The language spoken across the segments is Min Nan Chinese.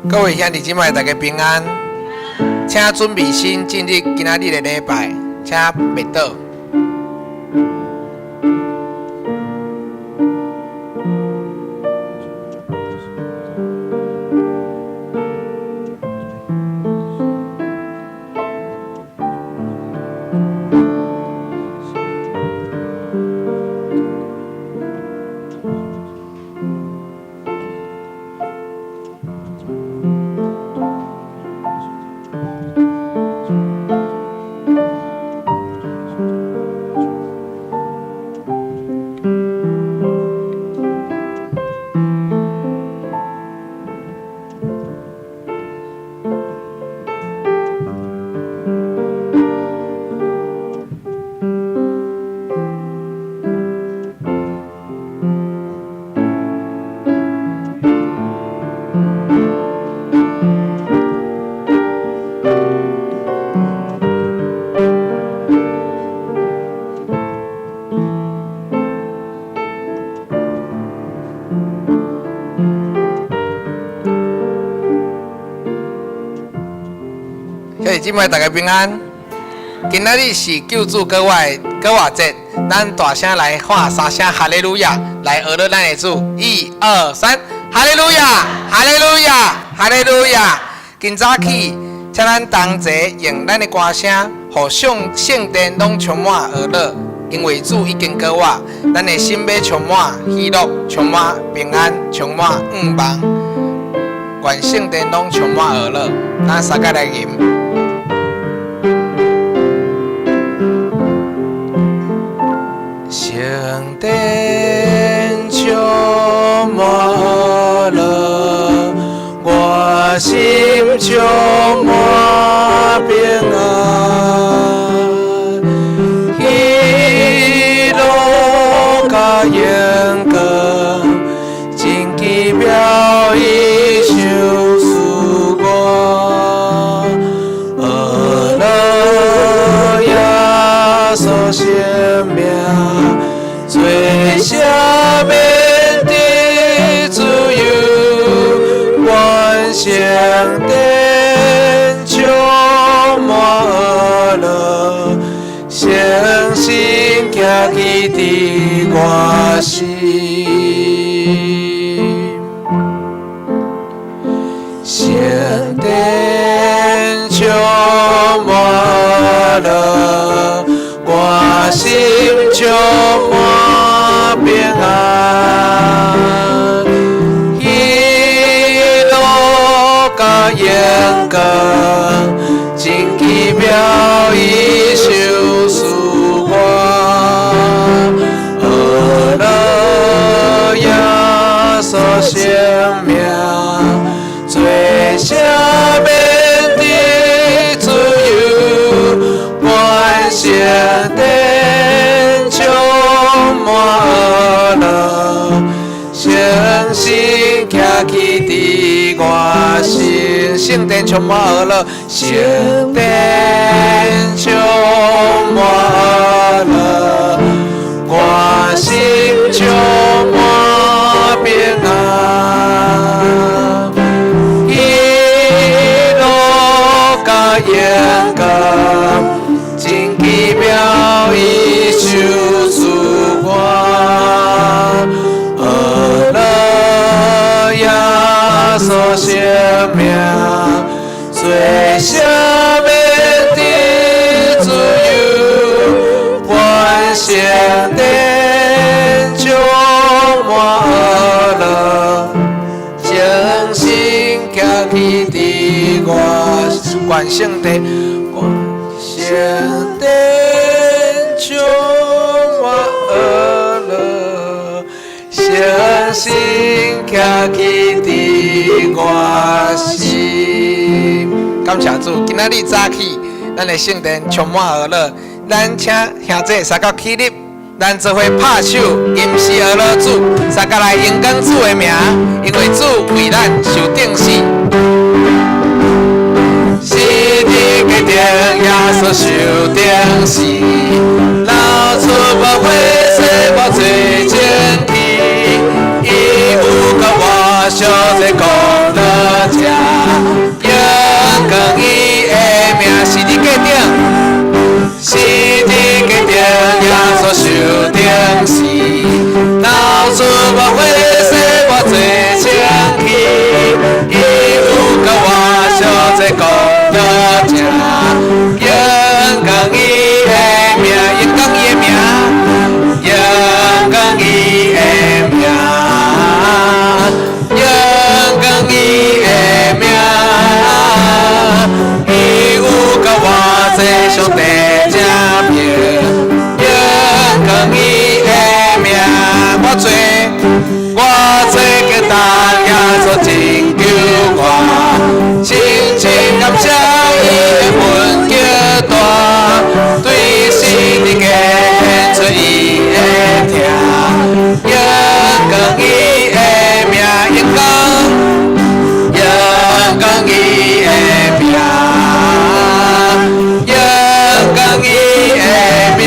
各位兄弟姊妹，大家平安，請準備心進入今仔日的禮拜，請默禱。兄弟姊妹，大家平安。今仔日是救主復活的復活節，咱大聲來喊三聲哈利路亞，來學樂咱的主。一二三，哈利路亞，哈利路亞，哈利路亞。今早起，請咱同齊用咱的歌聲，予上聖殿攏充滿喜樂，因為主已經復活，咱的心欲充滿喜樂，充滿平安，充滿向望。願聖殿攏充滿喜樂，咱三個來吟。聖殿充滿喜樂，我心充滿平安，喜樂佮榮光，真奇妙伊賞賜我，呵樂耶穌聖名。做赦免得自由，願聖殿充滿喜樂，誠心徛起佇我心。聖殿充滿喜樂，我心充滿平安，喜樂佮榮光，真奇妙伊賞賜我，呵樂耶穌聖名，做赦免得自由，願聖殿充滿喜樂，誠心徛起佇我心，聖殿充滿喜樂，聖殿充滿喜樂，我心充滿平安，喜樂佮榮光，真奇妙伊賞賜我，呵樂耶穌聖名，做赦免得自由，願聖殿充滿喜樂，誠心徛起佇我，願願聖殿，願聖殿充滿喜樂，誠心徛起佇我心。感謝主，今仔日早起，咱的聖殿充滿喜樂。咱請兄弟相佮起立，咱做伙拍手，吟詩呵咾主，相佮來榮光主的名，因為主為咱受釘死。十字架頂耶穌受釘死，流出寶血洗我罪清去，伊有佮我相濟功勞者，榮光伊的名十字架頂，十字架頂耶穌受釘死，流出寶血洗我罪清去，伊有佮我相濟功勞者，榮光伊的名，榮光伊的名，榮光伊的名，榮光伊的名，伊有佮我這上帝正平，榮光伊的名，我罪簡單，耶穌拯救我，深深感謝伊的恩極大，對十字架顯出伊的疼，榮光伊的名，榮光，榮光伊的名，榮光伊的名，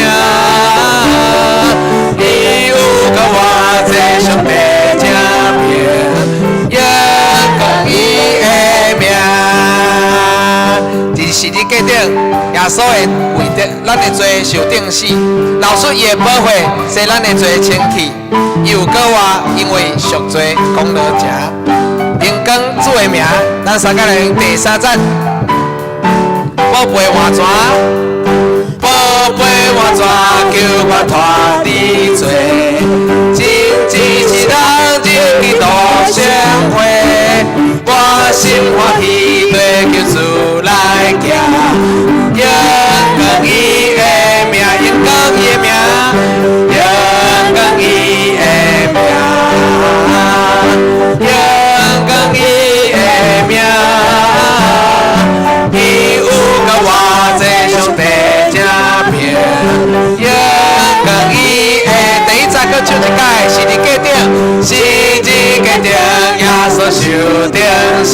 伊有佮我這上帝正平，榮光伊的名。佇十字架頂，耶穌會為著咱的罪受釘死，流出伊的寶血，洗咱的罪清去。伊有閣活，因為贖罪功勞成。榮光主的名，咱相佮來用第三節。寶貝換泉，寶貝換泉，救我脫離罪，真濟世人入去度生活，我心歡喜綴救主來行，榮光伊的名，榮光伊的名，榮光伊的名，榮光伊的名，伊有佮我這上帝正平，榮光伊的。第一節閣唱一擺，十字架頂，十字架頂，耶穌受釘死，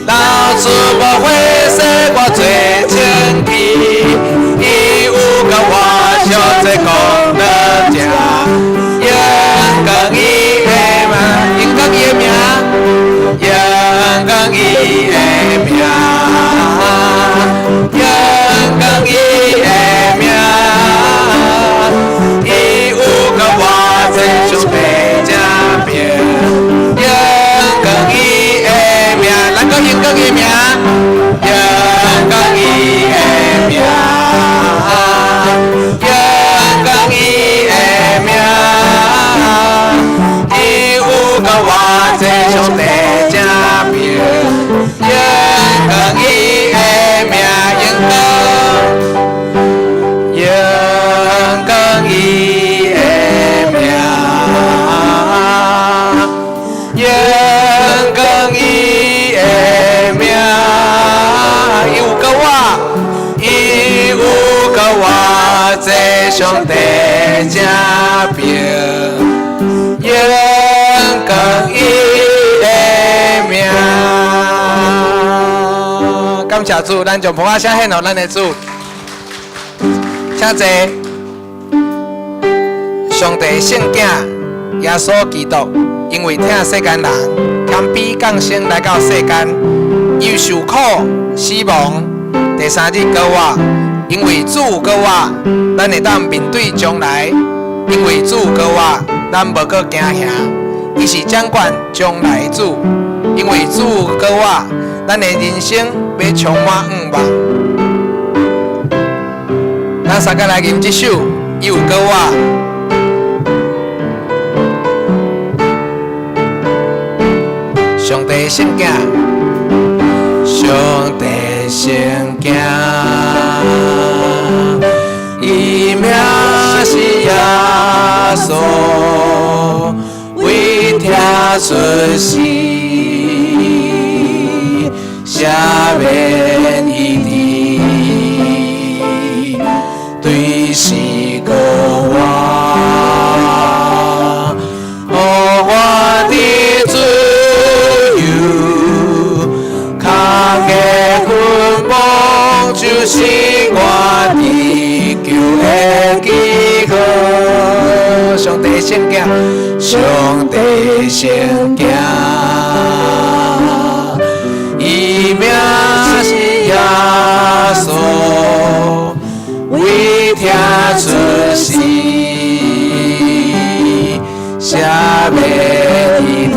流出寶血洗我罪清去，伊有佮我相濟功勞者，榮光伊的名，榮光伊的名，榮光伊的名，榮光伊的名，伊有佮我這上帝正平，榮光伊的名，咱閣榮光伊的名，榮光伊的名，榮光伊的名，伊有佮我這上帝正平，榮光伊的名，榮光，榮光伊的名，榮光伊的名，伊有佮我，伊有佮我這上帝正平，榮光伊的名。感謝主，咱將捧仔聲獻予咱的主，請坐。上帝聖子耶穌基督，因為疼世間人，謙卑降生來到世間，又受苦死亡，第三日閣活。因為主閣活，咱會當面對將來。因為主閣活，咱無閣驚嚇。伊是掌管將來的主。因為主閣活，咱的人生欲充滿向望。咱相佮來吟這首，伊有閣活。上帝聖子，上帝。聖囝，伊名是耶穌，為疼出世，赦免伊的，對死閣活，予我得自由，空的墳墓就是我得救的記號。上帝聖囝，上帝聖囝，伊名是耶穌，為疼出世，赦免伊的，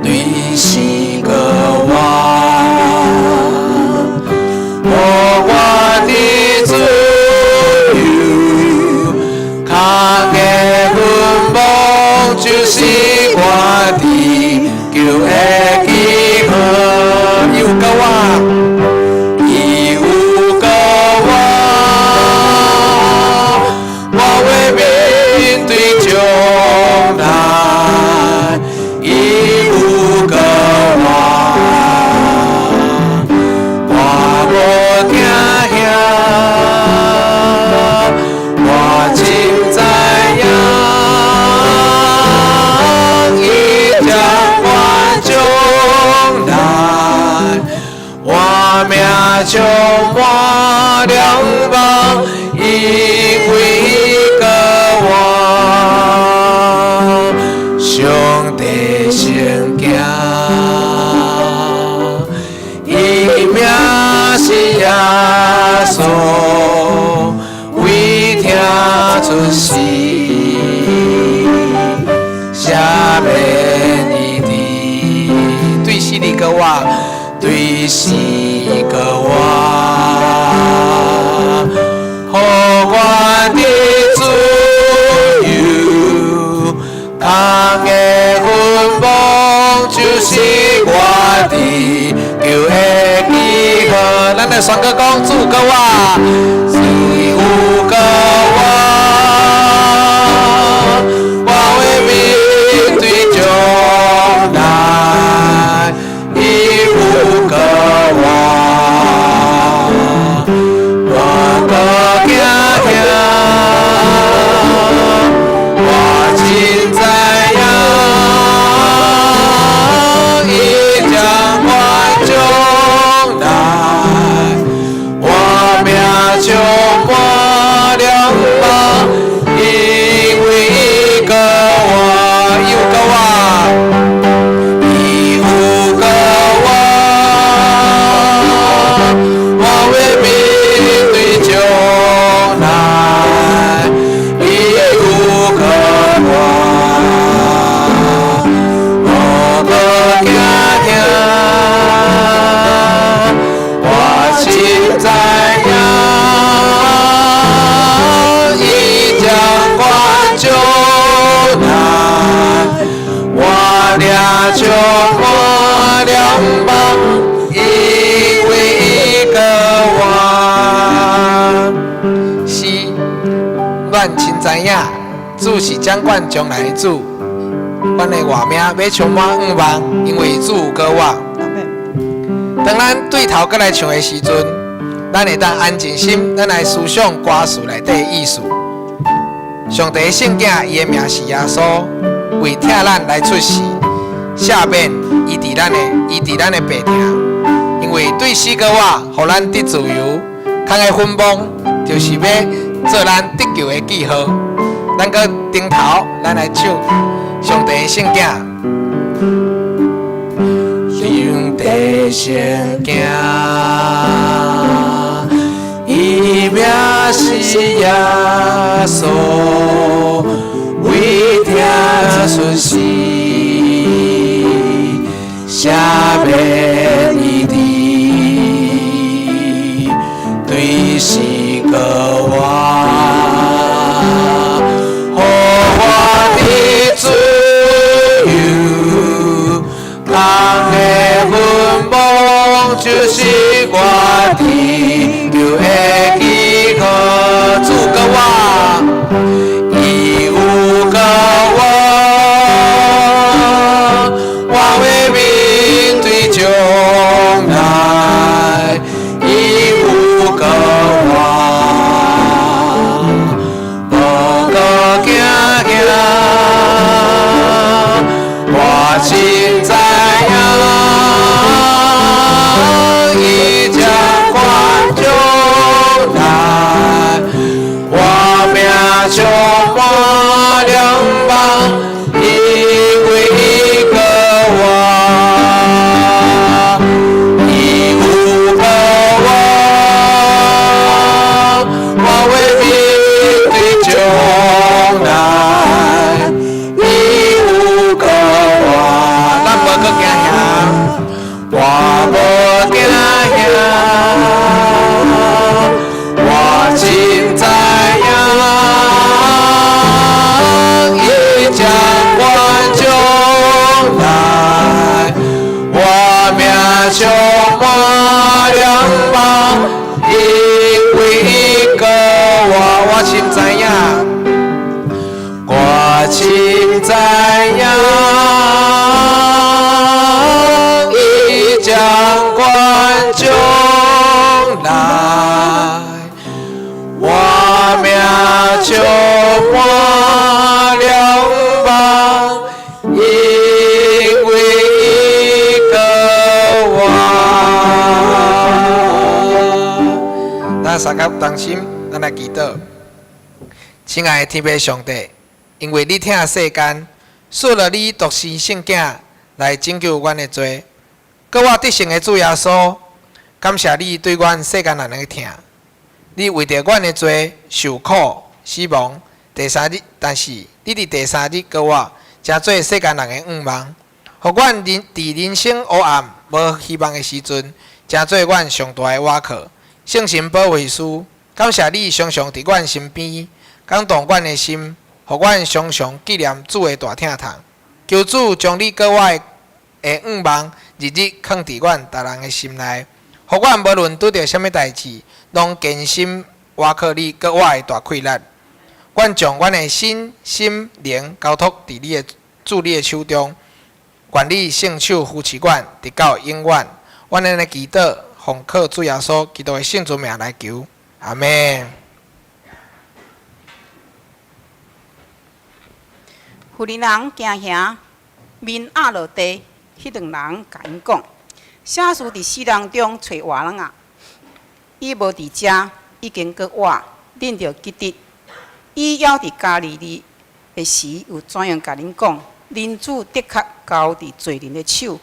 對死閣活，予我得自由，空的墳墓就是我得救的記號。伊有救我，伊有救我，我會面對將來，伊有救我，我無驚嚇，我真知影，伊掌管將來，我命充滿了望，因為伊閣活，上帝聖囝，伊名是耶穌，為疼出世，赦免伊的，對死裡閣活，對死閣活，予我得自由，空的墳墓就是我得救的記號。咱來宣告講，主閣活，伊有閣活，我會面對將來，伊有閣活，我閣驚嚇，我真知影，伊掌管將來，我命充滿了望，因為伊閣活，伊有閣活，伊有閣活，我會面對將來，伊有閣活，我閣驚嚇，我真知影，伊掌管將來，我命充滿了望，因為伊閣活。是，咱真知影，主是掌管將來的主，阮的活命欲充滿向望，因為主有閣活。當咱對頭閣來唱的時陣，咱會當安靜心，咱來思想歌詞內底的意思。上帝的聖囝，伊的名是耶穌，為疼咱來出世，赦免伊佇咱的病痛，因為對死閣活，予咱得自由。空的墳墓就是欲做咱得救的記號。咱閣轉頭，咱來唱上帝的聖囝。上帝聖囝，伊名是耶穌，為疼出世，赦免伊的，對死閣活，予我得自由，空的墳墓就是我得救的依靠。主閣活，伊有閣活，我會面對將來，伊有閣活，無閣驚驚，我真知影，伊掌管將來，我命充滿了望，因為伊閣活，伊有閣活，我會面對將來，伊有閣活，咱無閣驚嚇，我無驚嚇，我真知影，伊掌管將來，我命充滿了望，因為伊閣活，我深知影，我深知影，伊掌管將來，我命充滿了望，因為伊閣活。咱三個同心，咱來祈禱。親愛的天父上帝，因為你疼世間，賜了你獨生聖囝來拯救阮的罪，閣活得勝的主耶穌，感謝你對阮世間人的疼。你為著阮的罪受苦死亡，第三日，但是你佇第三日閣活，成做世間人的向望，予阮人佇人生黑暗無希望的時陣，成做阮上大的倚靠。聖神保惠師，感謝你常常佇阮身邊，感動阮的心，予阮常常紀念主的大疼痛。求主將你閣活的向望，日日囥佇阮逐人的心內，予阮無論拄著啥物代誌，攏堅心倚靠你閣活的大氣力。阮將阮的身心靈交託佇你的主你的手中，願你聖手扶持阮，直到永遠。阮按呢祈禱，奉靠主耶穌基督的聖尊名來求，阿們。婦人驚嚇，面壓落地，彼兩人共𪜶講：啥事佇死人中揣活人啊？伊無佇遮，已經閣活，恁著記得，伊猶佇加利利的時，有怎樣共恁講？恁主的確交佇罪人的手，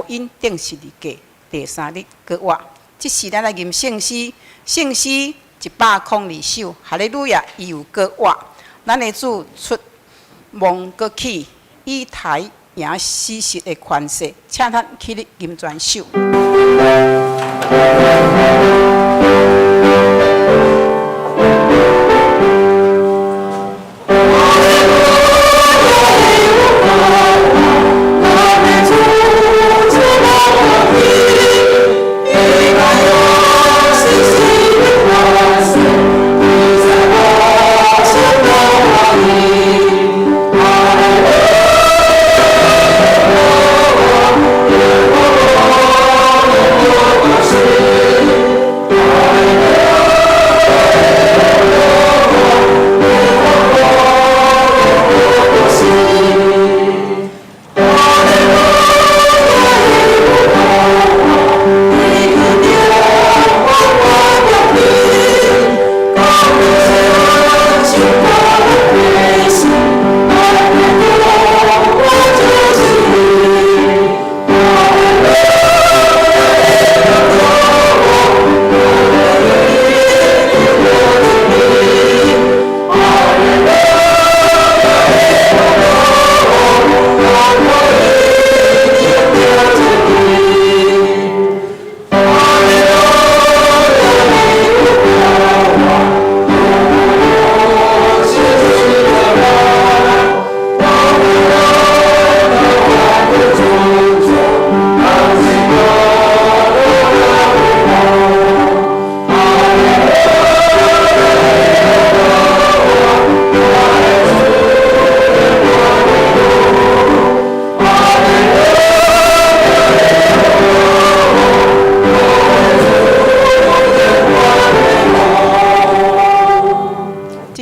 予𪜶釘十字架，第三日閣活。這時咱來吟聖詩，聖詩102首，哈利路亞，伊有閣活。咱的主出亡閣起，以抬贏死實的權勢，請咱起立吟全首。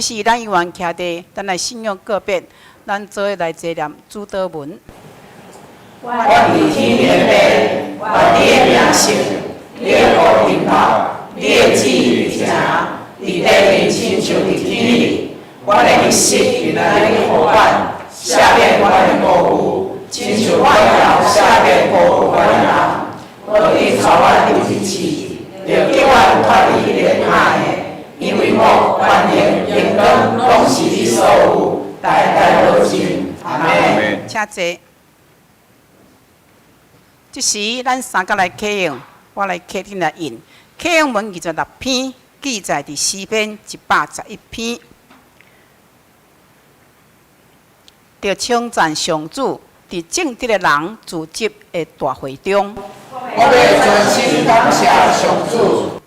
時咱猶原徛佇咱來信仰告別，咱做伙來齊念主禱文。我佇天的父，願你的名聖，你的國臨到，你的旨意成，佇地面親像佇天裡。阮的一食今仔日予阮，赦免阮的過誤，親像阮也赦免辜負阮的人。無你帶阮入去試，著救阮脫離彼个歹的，因為國、權能、榮光，攏是你所有，代代無盡。阿們。請坐。這時，咱三個來啟用，我來啟恁來印。啟用文26篇，記載佇詩篇111篇。著稱讚上主，佇正直的人聚集的大會中。我欲全心感謝上主。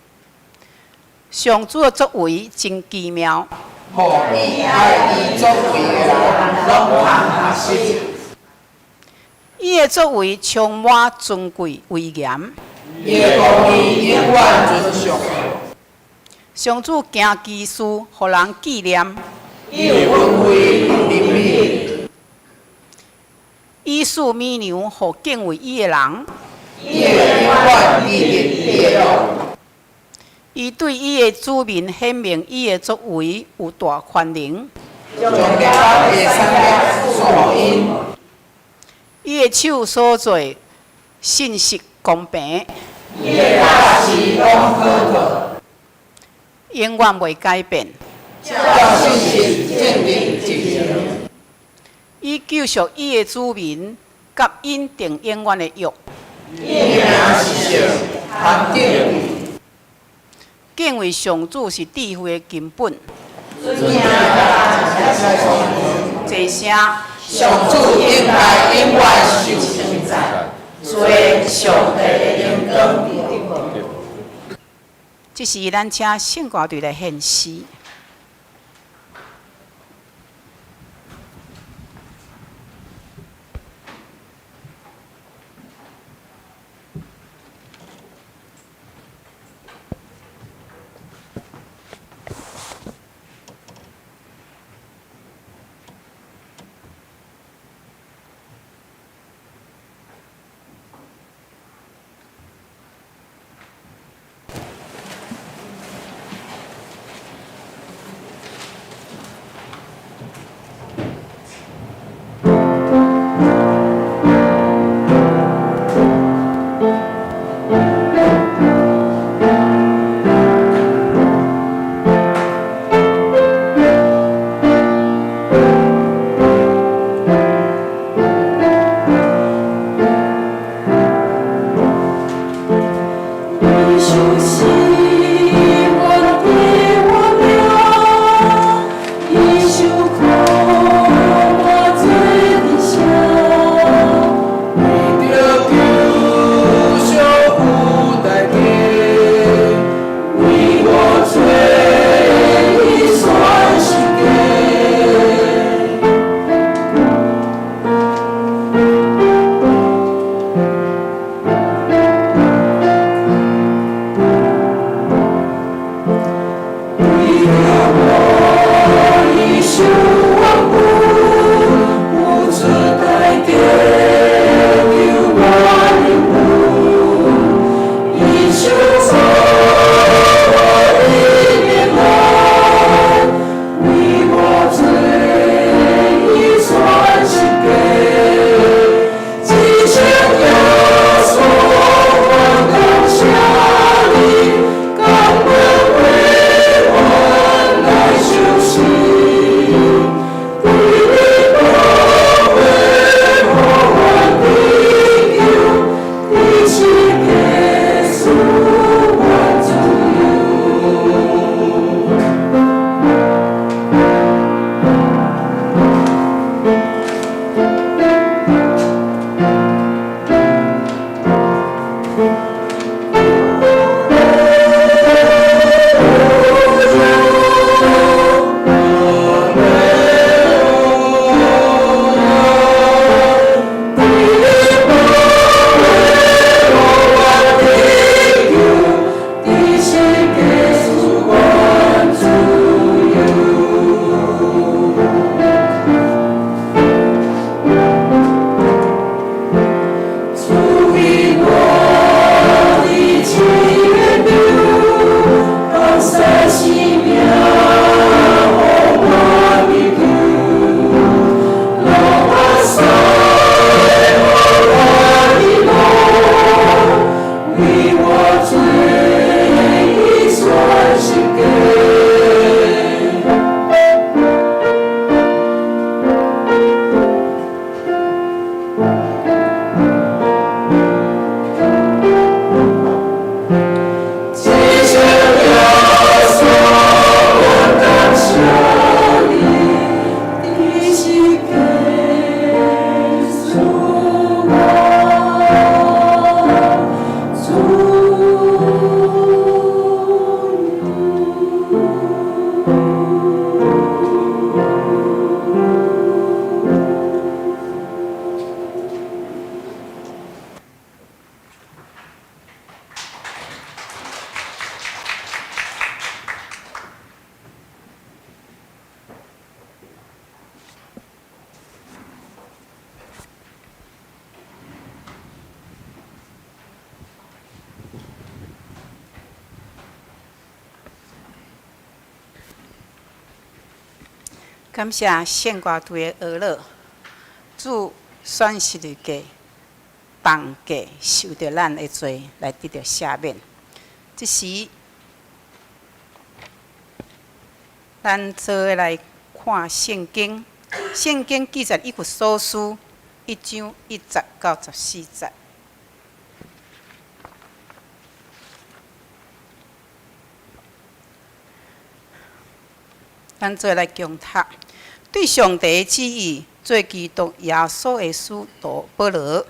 上主的作為真奇妙。予喜愛伊作為的人，攏通學習。伊的作為充滿尊貴威嚴。伊的公義永遠存續。上主行奇事，予人紀念。伊有恩惠憐憫。伊賜米糧予敬畏伊的人。伊會永遠記得伊的約。伊對伊的子民顯明伊的作為有大權能。將列邦的產業賜予𪜶。伊的手所做，信實公平。伊的教示攏可靠。永遠袂改變。照信實正直執行。伊救贖伊的子民，佮𪜶訂永遠的約。伊的名是聖，通敬畏。敬畏上主是智慧的根本。尊敬佮齊聲。上主應該永遠受稱讚，做上帝的榮光。這時，咱請聖歌隊來獻詩。十架。只想耶穌，我感謝你，的十架救我主。感謝聖歌隊的學樂，主選十字架，重價受著咱的罪來得著赦免。這時，咱做伙來看聖經，聖經記載以弗所書一章一節到十四節。咱做來共讀，對上帝的旨意，做基督耶穌的使徒保羅，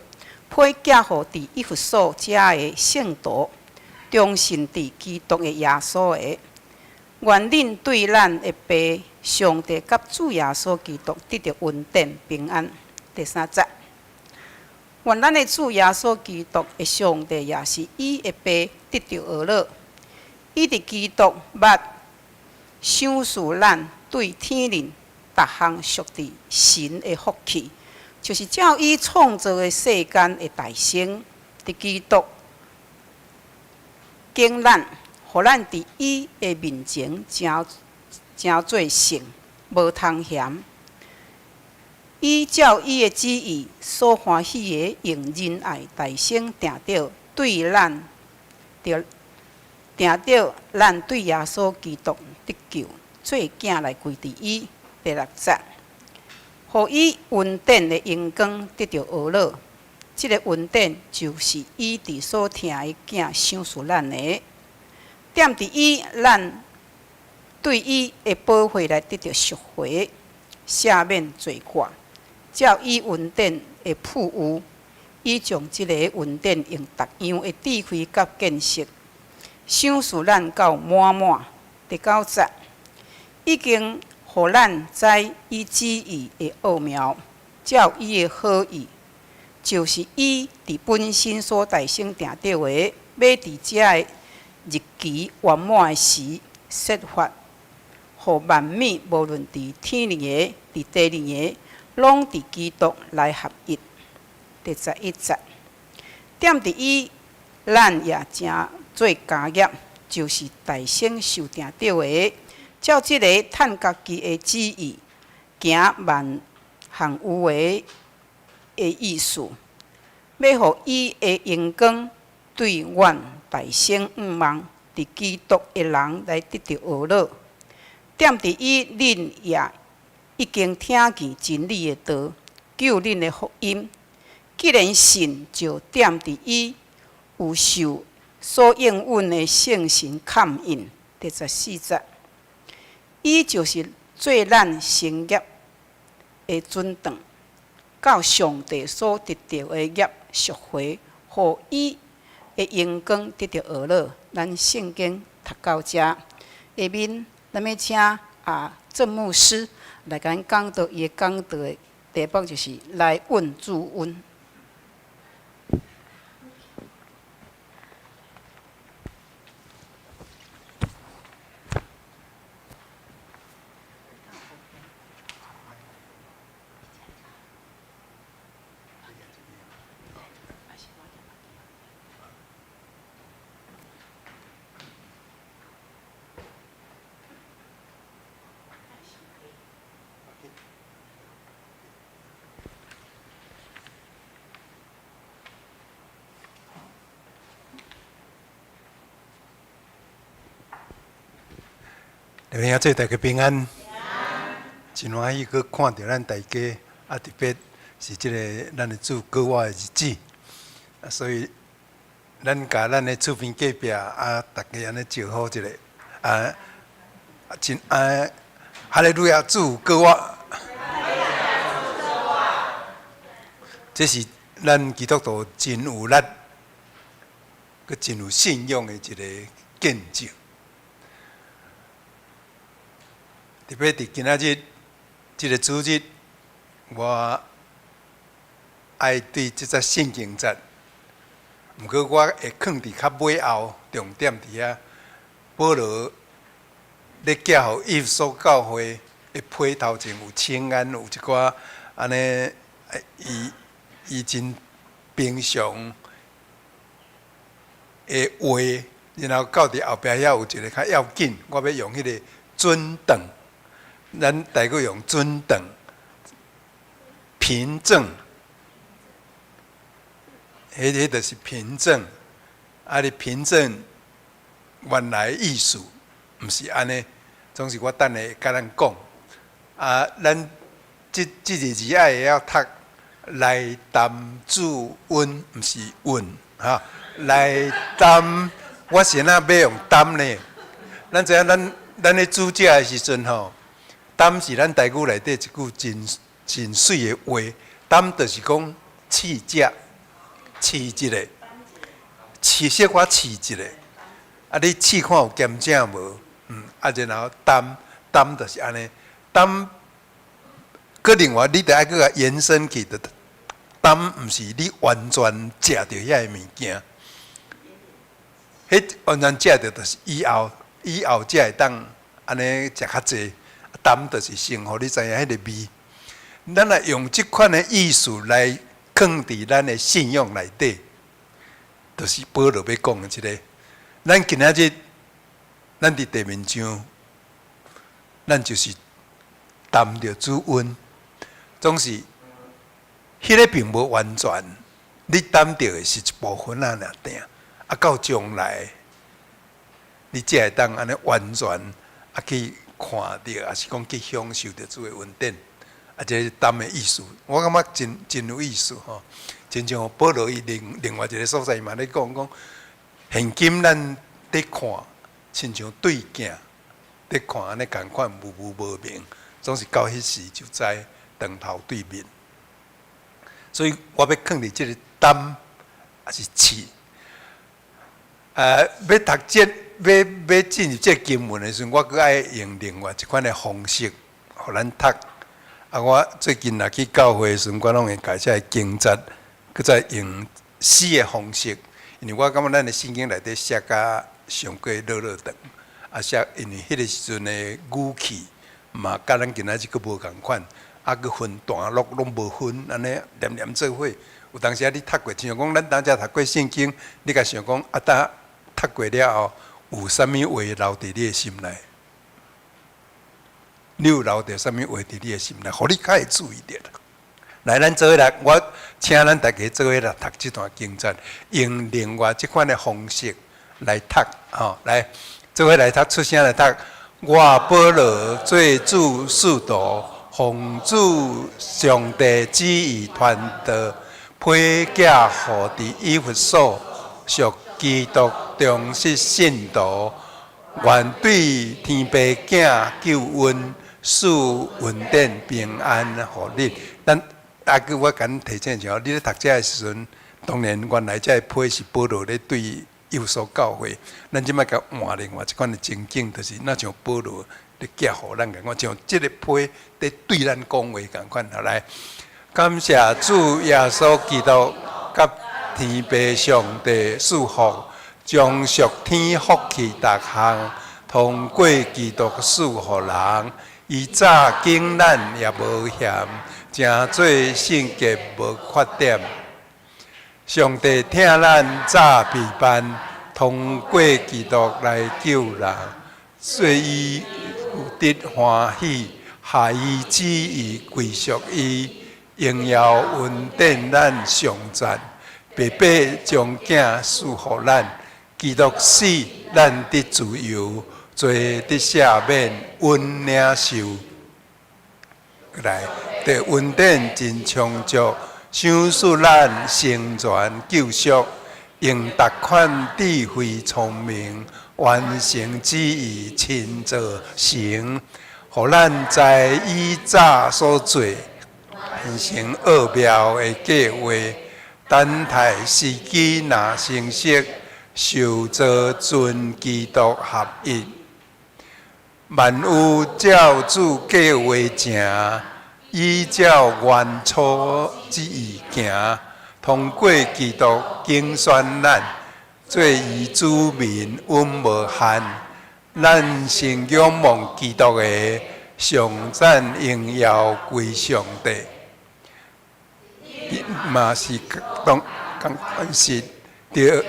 批寄予佇以弗所遮的聖徒，忠信佇基督的耶穌的，願恁對咱的爸上帝佮主耶穌基督得著恩典平安。第三節，願咱的主耶穌基督的上帝，也是伊的爸，得著呵咾。伊佇基督捌賞賜咱對天靈逐項屬佇神的福氣，就是照伊創造的世間的大成，佇基督揀咱，予咱佇伊的面前成成做聖，無通嫌。伊照伊的旨意所歡喜的，用仁愛大成定著對咱，著定著咱對耶穌基督得救，做囝來歸佇伊。第六節，予伊恩典的榮光得著呵咾。這个恩典就是伊佇所疼的囝賞賜咱的。踮佇伊，咱對伊的寶血來得著贖回，赦免罪過。照伊恩典的富裕，伊將這个恩典用逐樣的智慧佮見識，賞賜咱到滿滿。第九節，已經予咱知伊旨意的奧妙，照伊的好意，就是伊佇本身所代先定著的，欲佇這个日期圓滿的時，設法，予萬物無論佇天裡的、佇地裡的，攏佇基督內合一。第十一節，踮佇伊，咱也成做家業，就是代先受定著的，照這个趁家己的旨意，行萬項有為的意思，欲予伊的榮光對阮大生向望，佇基督的人來得著呵咾。踮佇伊，恁也已經聽見真理的道，救恁的福音。既然信，就踮佇伊有受所應允的聖神蓋印。第十四節，伊就是做咱成業的準當，到上帝所得著的業贖回，予伊的榮光得著呵咾。咱聖經讀到遮，下面咱欲請鄭牧師來共咱講道，伊的講道的題目就是來問主恩。弟兄姊妹大家平安，真歡喜閣看著咱大家，啊，特別是這个咱的主復活的日子，啊，所以咱共咱的厝邊隔壁啊，逐家按呢招呼一下，啊，真啊，哈利路亞主復活，這是咱基督徒真有力、閣真有信仰的一个見證。特別佇今仔日這个主日，我愛對這節聖經節，毋過我會囥佇較尾後，重點佇遐。保羅咧寄予以弗所教會的批頭前有請安，有一寡按呢，伊伊真平常的話，然後到佇後壁遐有一个較要緊，我欲用彼个准等。咱台語用准等、憑證，彼个就是憑證。啊，你憑證原來意思毋是按呢，總是我等下會共咱講。啊，咱這這个字愛會曉讀來擔主恩，毋是恩，哈，來擔，我是按怎欲用擔呢？咱知影咱咱咧煮食的時陣吼。擔是咱台語內底一句真真媠的話，擔就是講試食，試一下，試小可試一下，啊，你試看有鹹正無？啊，然後擔擔就是按呢，擔。閣另外，你著愛閣共延伸去，就擔毋是你完全食著遐个物件，彼完全食著就是以後以後才會當按呢食較濟。擔就是先予你知影彼个味。咱若用這款的意思來囥佇咱的信仰內底，就是保羅欲講的這个。咱今仔日，咱佇地面上，咱就是擔著主恩，總是彼个並無完全，你擔著的是一部分仔爾定，啊，到將來，你才會當按呢完全啊去看著，抑是講去享受著主的恩典，啊，這是擔的意思，我感覺真真有意思吼。親像保羅伊另另外一个所在嘛咧講講，現今咱佇看，親像對鏡佇看按呢仝款模糊無明，總是到彼時就知當頭對面。所以我欲囥佇這个擔，抑是試，欲讀這欲欲進入這个經文的時陣，我閣愛用另外一款的方式，予咱讀。啊，我最近若去教會的時陣，我攏會共這个經節，閣再用詩的方式，因為我感覺咱的聖經內底寫甲上過落落長，啊寫，因為彼个時陣的語氣嘛，佮咱今仔日閣無仝款，啊閣分段落攏無分，按呢連連做伙。有當時啊，你讀過，親像講咱當遮讀過聖經，你共想講啊，當讀過了後，有啥物話留佇你的心內？你有留著啥物話佇你的心內，予你較會注意著。來，咱做伙來，我請咱大家做伙來讀這段經節，用另外這款的方式來讀，吼，來做伙來讀，出聲來讀。我保羅做主使徒，奉主上帝旨意傳道，批寄予佇以弗所屬基督忠實信徒，願對天父囝救恩賜恩典平安予你。咱啊，閣我共你提醒一下，你咧讀這个時陣，當然原來這个批是保羅咧對以弗所教會，咱這擺共換另外一款的情景，就是若像保羅咧寄予咱仝款，像這个批佇對咱講話仝款。好來，感謝主耶穌基督佮天父上帝賜福，將屬天福氣逐項，通過基督賜予人。伊早揀咱也無嫌，成做聖潔無缺點。上帝疼咱早備辦，通過基督來救人，所以有得歡喜，合伊旨意歸屬伊，榮耀恩典咱上讚，白白將囝賜予咱，基督死，咱得自由。罪得赦免，阮領受。來，對恩典真充足，賞賜咱成全救贖，用逐款智慧聰明，完成旨意親做成，予咱知伊早所做，完成奧妙的計劃，等待時機若成熟，受造尊基督合一。萬有照主計劃成，依照原初旨意行，通過基督揀選咱，做伊子民，永無憾。咱先仰望基督的，頌讚榮耀歸上帝。嘛是當講是著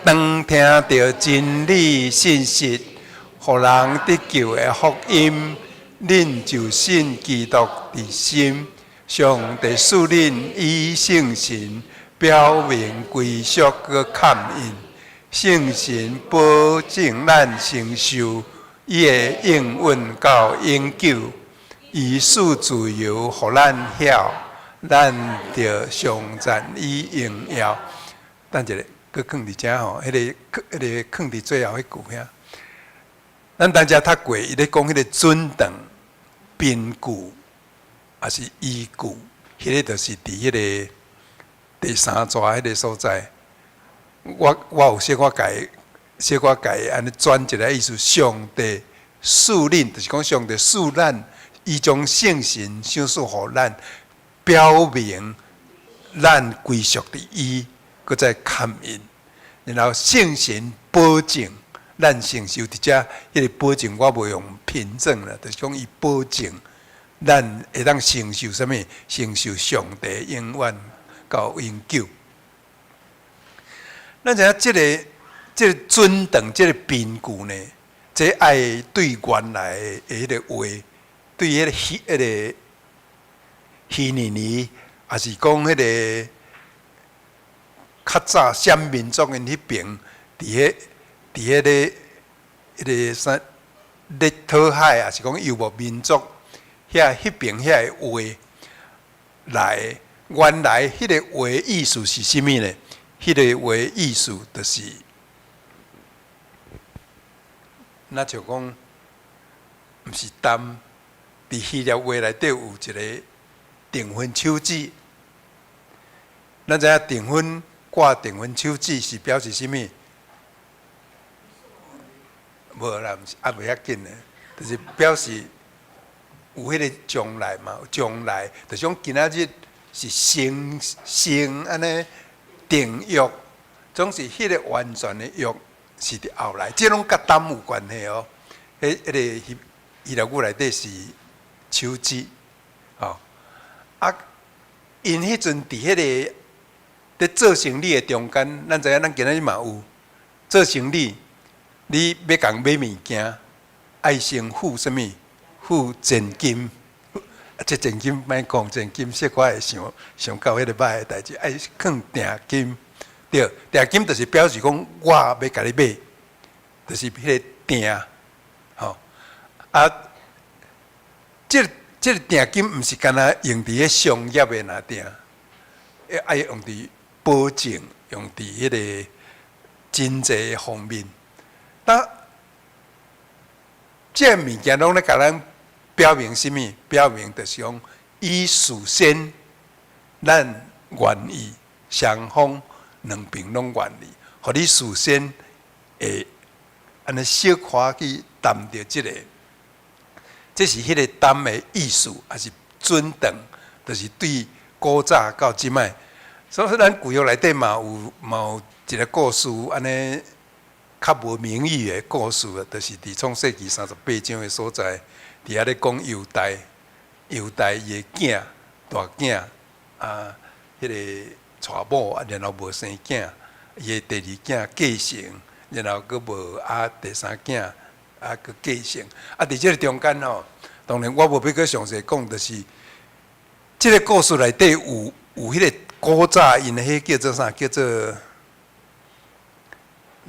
當聽著真理信息，予人得救的福音，恁就信基督佇心，上帝賜恁以聖神表明歸屬閣蓋印，聖神保證咱承受伊的應允到永久，伊賜自由予咱曉，咱著頌讚伊榮耀。等一下，閣囥佇遮吼，彼個囥佇最後彼句遐。咱當遮讀過，伊咧講彼個准繩、憑據，抑是依據，彼個就是佇彼個第三逝彼個所在。我有小可共小可共按呢轉一个意思，上帝賜恁，就是講上帝賜咱，伊將聖神賞賜予咱，表明咱歸屬佇伊，閣再蓋印，然後聖神保證。咱承受佇遮，彼個保證我無用憑證啦，就是講伊保證咱會當承受啥物？承受上帝永遠到永久。咱知影這個准繩、這個憑據呢，這愛對原來的彼個話，對彼個希利尼，抑是講彼個較早閃民族𪜶彼爿，佇彼個啥熱土海，抑是講遊牧民族遐彼爿遐个話來，原來彼個話意思是啥物呢？彼個話意思就是，若像講，毋是擔，佇希臘話內底有一個訂婚手指，咱知影訂婚掛訂婚手指是表示啥物？無啦，毋是啊，袂要緊的，就是表示有彼個將來嘛，將來就是講今仔日是先先按呢訂約，總是彼個完全的約是佇後來，這攏佮擔有關係哦。彼個希臘語內底是手指，吼啊，𪜶彼陣佇彼個佇做生理的中間，咱知影咱今仔日嘛有做生理。你欲共買物件，愛先付啥物？付現金。這現金莫講，現金小可會想想到彼個歹的代誌，愛囥定金。對，定金就是表示講我欲共你買，就是彼個定，吼。啊，這個定金毋是干焦用佇彼商業的若定，愛用佇保證，用佇彼個經濟方面。那這物件攏咧共咱表明啥物？表明就是講，伊事先咱願意，雙方兩邊攏願意，予你事先會按呢小可去擔著這個，這是彼個擔的意思，抑是准繩，就是對古早到這擺。所以咱舊約內底嘛有一個故事，按呢較無名譽的故事啊，就是佇創世記38章的所在，佇遐咧講猶大，猶大伊的囝大囝啊，彼個娶某啊，然後無生囝，伊的第二囝繼承，然後閣無啊，第三囝啊，閣繼承。啊，佇這個中間吼，當然我無欲閣詳細講，就是這個故事內底有彼個古早𪜶的彼叫做啥？叫做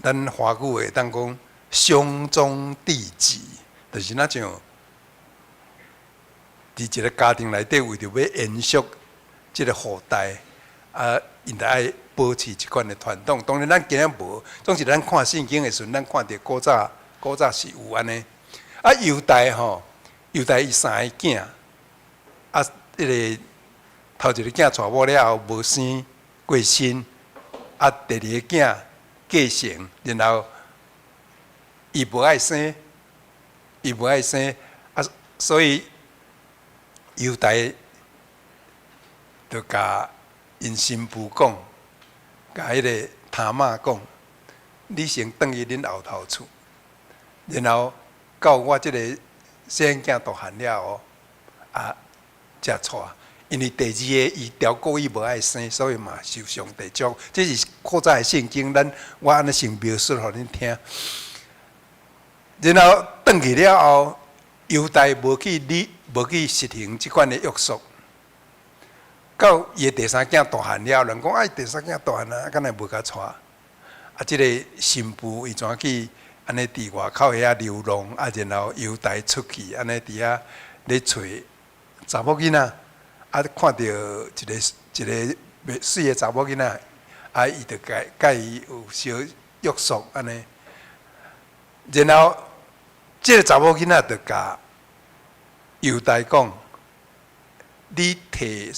咱華語會當講兄終弟及，就是若像佇一个家庭內底，為著欲延續這个後代，啊，𪜶著愛保持這款的傳統。當然，咱今仔無，總是咱看聖經的時陣，咱看著古早古早是有按呢。啊，猶大吼，猶大伊三个囝，啊，彼个頭一个囝娶某了後無生過身，啊，第二个囝繼承，然後伊無愛生，伊無愛生，啊，所以猶大就共𪜶新婦講，共彼个他瑪講，你先轉去恁後頭厝，然後到我這个細漢囝大漢了後，啊，才娶。因為第二个伊刁故意無愛生，所以嘛受上帝祝福。這是古早的聖經，咱我按呢先描述予恁聽。然後轉去了後，猶大無去理，無去實行這款的約束。到伊的第三囝大漢了，人講哎，第三囝大漢啊，敢會無共娶？啊，這个新婦伊怎去按呢佇外口遐流浪？啊，然後猶大出去，按呢佇遐咧揣查某囡仔，啊，看著一个一个袂媠的查某囡仔，啊，伊就共共伊有小約束按呢。然後這个查某囡仔就共猶大講：你提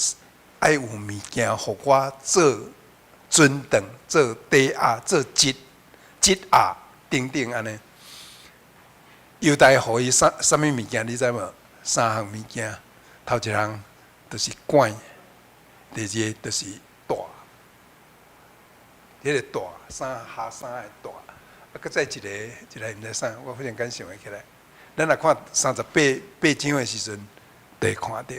愛有物件，予我做存檔、做抵押、做質、質押等等按呢。猶大予伊啥啥物物件，你知無？三項物件，頭一項就是管，第二个就是帶，彼个帶衫下衫的帶，啊，閣再一个，一个毋知啥，我忽然間想袂起來。咱若看三十八八章的時陣，就會看著。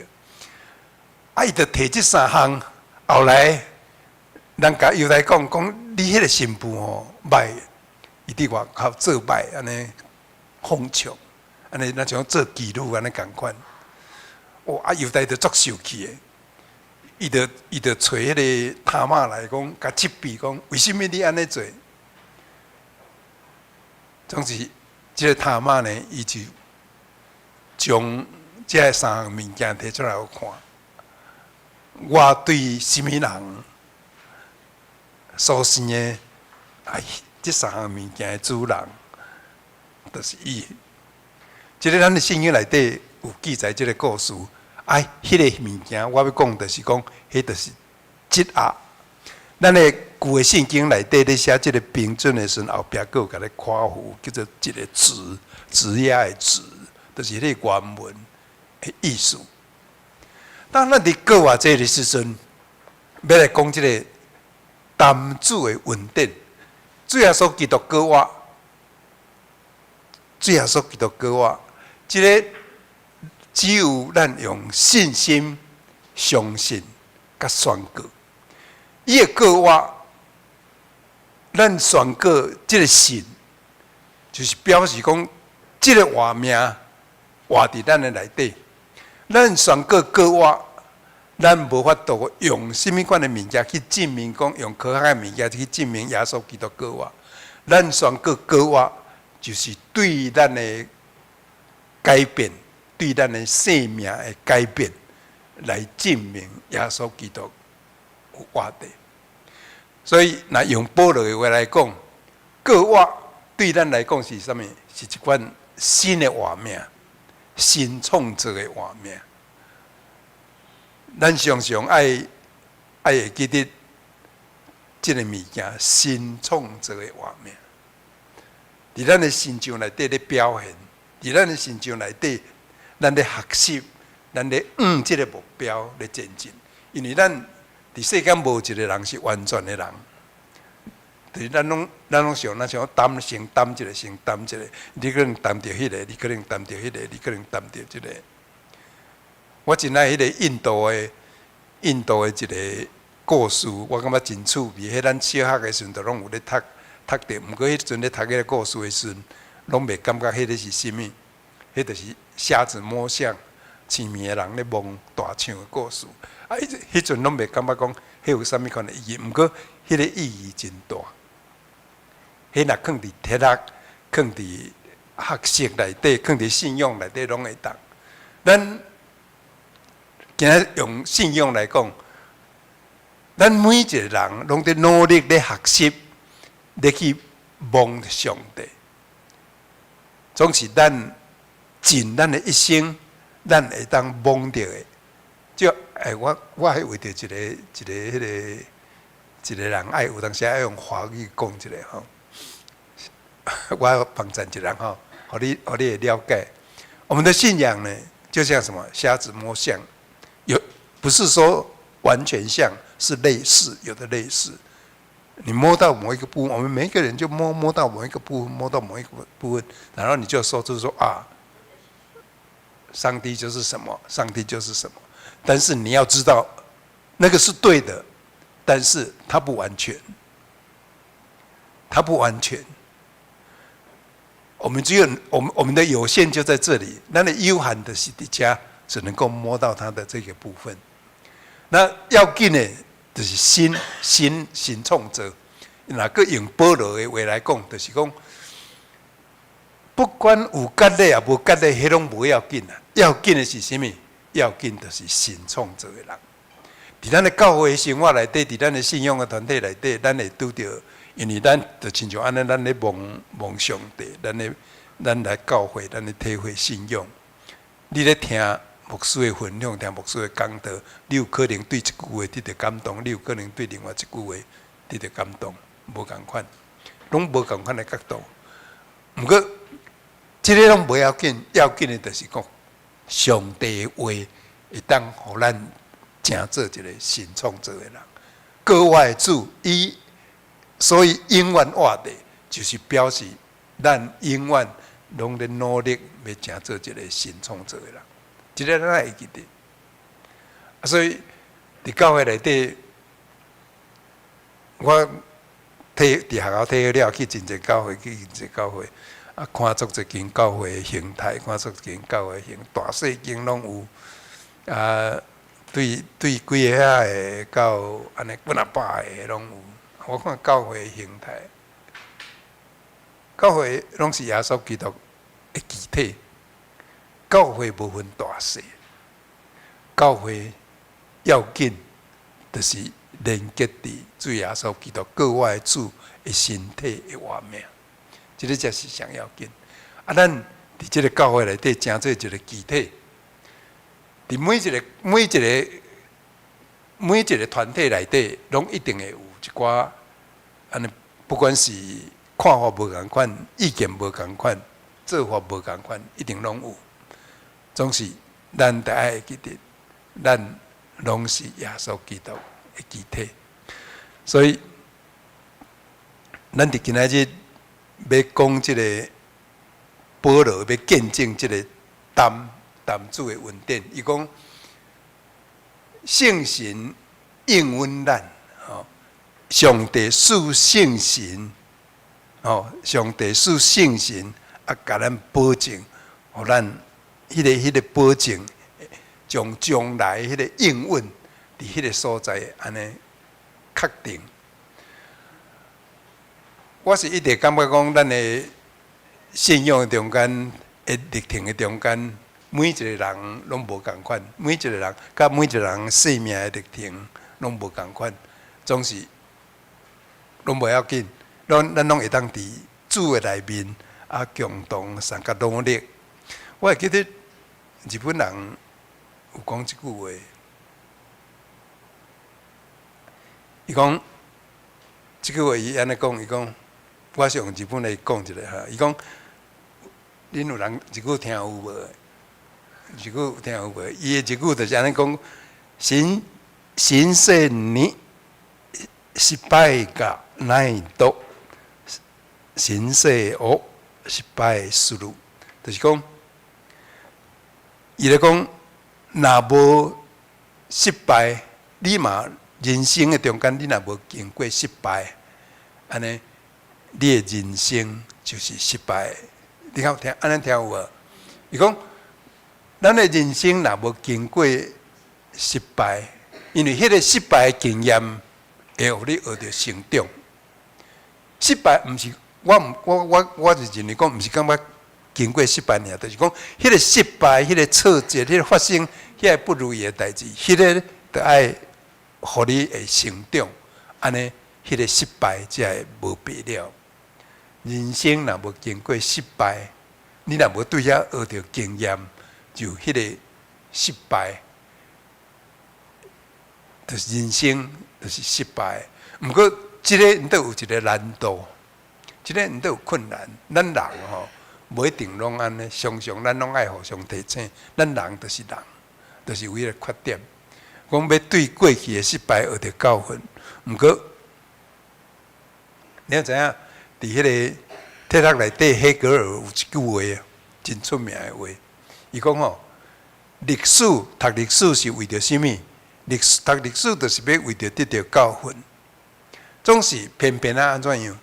啊，伊就提這三項，後來人共猶大講講，你彼个新婦吼䆀，伊佇外口做䆀按呢奉笑，按呢若像做妓女按呢仝款。哦，啊，猶大就足受氣的，伊就伊就揣彼个他瑪來講，共責備講，為啥物你按呢做？總是這个他瑪呢，伊就將這三項物件提出來予看。我對啥物人所生的，哎，這三項物件的主人，就是伊。這个咱的聖經內底有記載這个故事。哎，彼个物件我欲講，就是講，彼就是質押。咱的舊的聖經內底咧寫這个憑準的時陣，後壁閣有共你括弧，叫做一个質，質押的質，就是彼个原文的意思。當咱佇復活節的時陣，欲來講這个擔主的恩典，主耶穌基督復活，主耶穌基督復活，這个只有咱用信心相信佮宣告，伊的復活，咱宣告這个信，就是表示講這个活命活佇咱的內底。咱宣告復活，咱無法度用啥物款的物件去證明，講用科學的物件去證明耶穌基督復活。咱宣告復活，就是對咱的改變，對咱的生命的改變，來證明耶穌基督有活的。所以，若用保羅的話來講，復活對咱來講是啥物？是一款新的活命。新創造的活命，咱常常愛愛會記得這个物件，新創造的活命，佇咱的身上內底咧表現，佇咱的身上內底，咱咧學習，咱咧向這个目標咧前進。因為咱佇世間無一个人是完全的人。就是咱攏咱攏想，咱想擔先擔一个，先擔一個，你可能擔著彼个，你可能擔著彼个，你可能擔著這个。我真愛彼个印度的印度的一个故事，我感覺真趣味。彼咱小學的時陣，就攏有咧讀讀著，毋過彼陣咧讀彼个故事的時陣，攏袂感覺彼个是啥物，彼就是瞎子摸象、痴迷的人咧摸大象的故事。啊，彼彼陣攏袂感覺講彼有啥物款的意義，毋過彼个意義真大。彼若囥佇哲學，囥佇學習內底，囥佇信仰內底，攏會當。咱今仔用信仰來講，咱每一個人攏佇努力咧學習，咧去摸上帝。總是咱盡咱的一生，咱會當摸著的。就欸，我彼為著一個彼個一個人愛有當時愛用華語講一下吼。我幫贊一個人吼，予你會了解。我們的信仰呢，就像什麼瞎子摸象，有不是說完全像，是類似，有的類似。你摸到某一個部分，我們每一個人就摸到某一個部分，摸到某一個部分，然後你就說就是說啊，上帝就是什麼，上帝就是什麼。但是你要知道，那個是對的，但是它不完全，它不完全。我們只有我們的有限就在這裡，咱的有限就是佇遮，只能夠摸到它的這個部分。那要緊的，就是神創造。若閣用保羅的話來講，就是講，不管有割禮抑無割禮，彼攏無要緊啊。要緊的是啥物？要緊就是神創造的人。佇咱的教會生活內底，佇咱的信仰的團體內底，咱會拄著，因為咱就親像按呢，咱咧摸摸上帝，咱來教會，咱咧體會信仰。你咧聽牧師的分享，聽牧師的講道，你有可能對一句話得著感動，你有可能對另外一句話得著感動，無仝款，攏無仝款的角度。毋過，這个攏無要緊，要緊的就是講，上帝的話會當予咱成做一個新創造的人。閣活的主，伊所以永遠活的，就是表示咱永遠攏咧努力欲成做一個新創造的人。這个咱會記得。所以佇教會內底，我佇學校退休了，去真濟教會，去真濟教會，啊，看足濟間教會的形態，看足濟間教會形，大細間攏有。啊，對幾個遐的到按呢幾若百个攏有。我看教會的形態，教會攏是耶穌基督的肢體。教會無分大細，教會要緊，就是連結佇主耶穌基督閣活的主的身體的活命，這个才是上要緊。啊，咱佇這个教會內底成做一個肢體，佇每一個團體內底，攏一定會有一寡按呢，不管是看法無仝款，意見無仝款，做法無仝款，一定攏有。總是咱著愛會記得，咱攏是耶穌基督的肢體，所以咱佇今仔日欲講這个保羅欲見證這个擔主的恩典，伊講聖神應允咱，吼，上帝賜聖神，吼，上帝賜聖神啊，共咱保證，予咱彼个保證，將將來彼个應允佇彼个所在按呢確定。我是一直感覺講，咱的信仰中間的歷程的中間，每一個人攏無仝款，每一個人佮每一個人生命的歷程攏無仝款，總是攏無要緊，咱攏會當佇主的內面啊，共同相佮努力。我會記得日本人有講一句話，伊講這句話伊按呢講，伊講我是用日本來講一下哈，伊講恁有人日語聽有無？日語聽有無？伊的日語就是按呢講：人生に失敗がないと人生を失敗する，就是講。伊咧講，若無失敗，你嘛人生的中間，你若無經過失敗，按呢，你的人生就是失敗。你敢有聽？按呢聽有無？伊講，咱的人生若無經過失敗，因為彼个失敗的經驗會予你學著成長。失敗毋是我毋我我我是認為講，毋是感覺經過失敗爾，就是講，彼個失敗、彼個挫折、彼個發生彼個不如意的代誌，彼個著愛予你會成長，按呢，彼個失敗才會無白了。人生若無經過失敗，你若無對遐學著經驗，就彼個失敗，就是人生就是失敗。毋過，這个毋著有一个難度，這个毋著有困難。咱人吼，無一定攏按呢，常常咱攏愛互相提醒。咱人就是人，就是有彼個缺點。講欲對過去的失敗學著教訓，毋過你知影？佇彼个哲學內底，黑格爾有一句話，真出名的話。伊講吼，歷史讀歷史是為著啥物？歷史讀歷史就是欲為著得著教訓。總是偏偏啊按怎樣？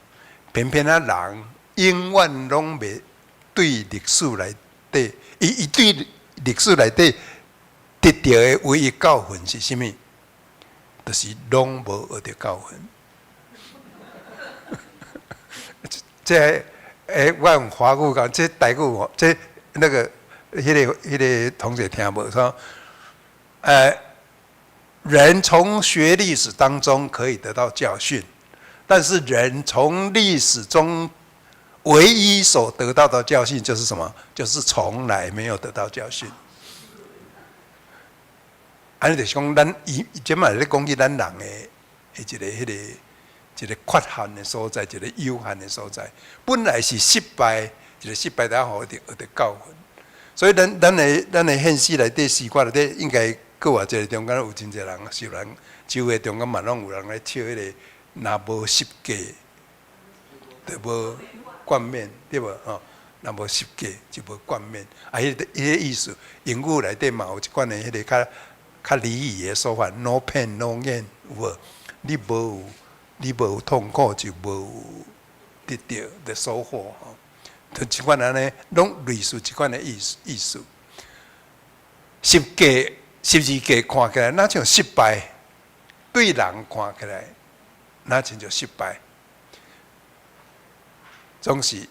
偏偏啊人永遠攏袂對歷史內底，伊伊對歷史內底得著的唯一教訓是啥物？就是攏無學著教訓。這欸，我用華語講，這台語吼，這那個、彼個、彼個同學聽無說？人從學歷史當中可以得到教訓，但是人從歷史中唯一所得到的教訓就是什麼？就是從來沒有得到教訓。按呢就是講，咱伊這嘛咧講起咱人的一個、彼個、一個缺陷的所在，一個有限的所在。本來是失敗，一個失敗，才予學著教訓。所以咱咱的咱的現實內底，詩歌內底，應該閣偌濟中間有真濟人，受人酒會中間嘛攏有人咧唱彼个，若無十架，就無冠冕，對無吼？若無十架就無冠冕。啊，彼個彼個意思，英語內底嘛有一款的彼個較較禮儀的說法，No pain no gain，有無？你無有，你無有痛苦就無有得著的收穫吼。就這款按呢，攏類似這款的意思意思。十架十字架看起來若像失敗，對人看起來若親像失敗，總是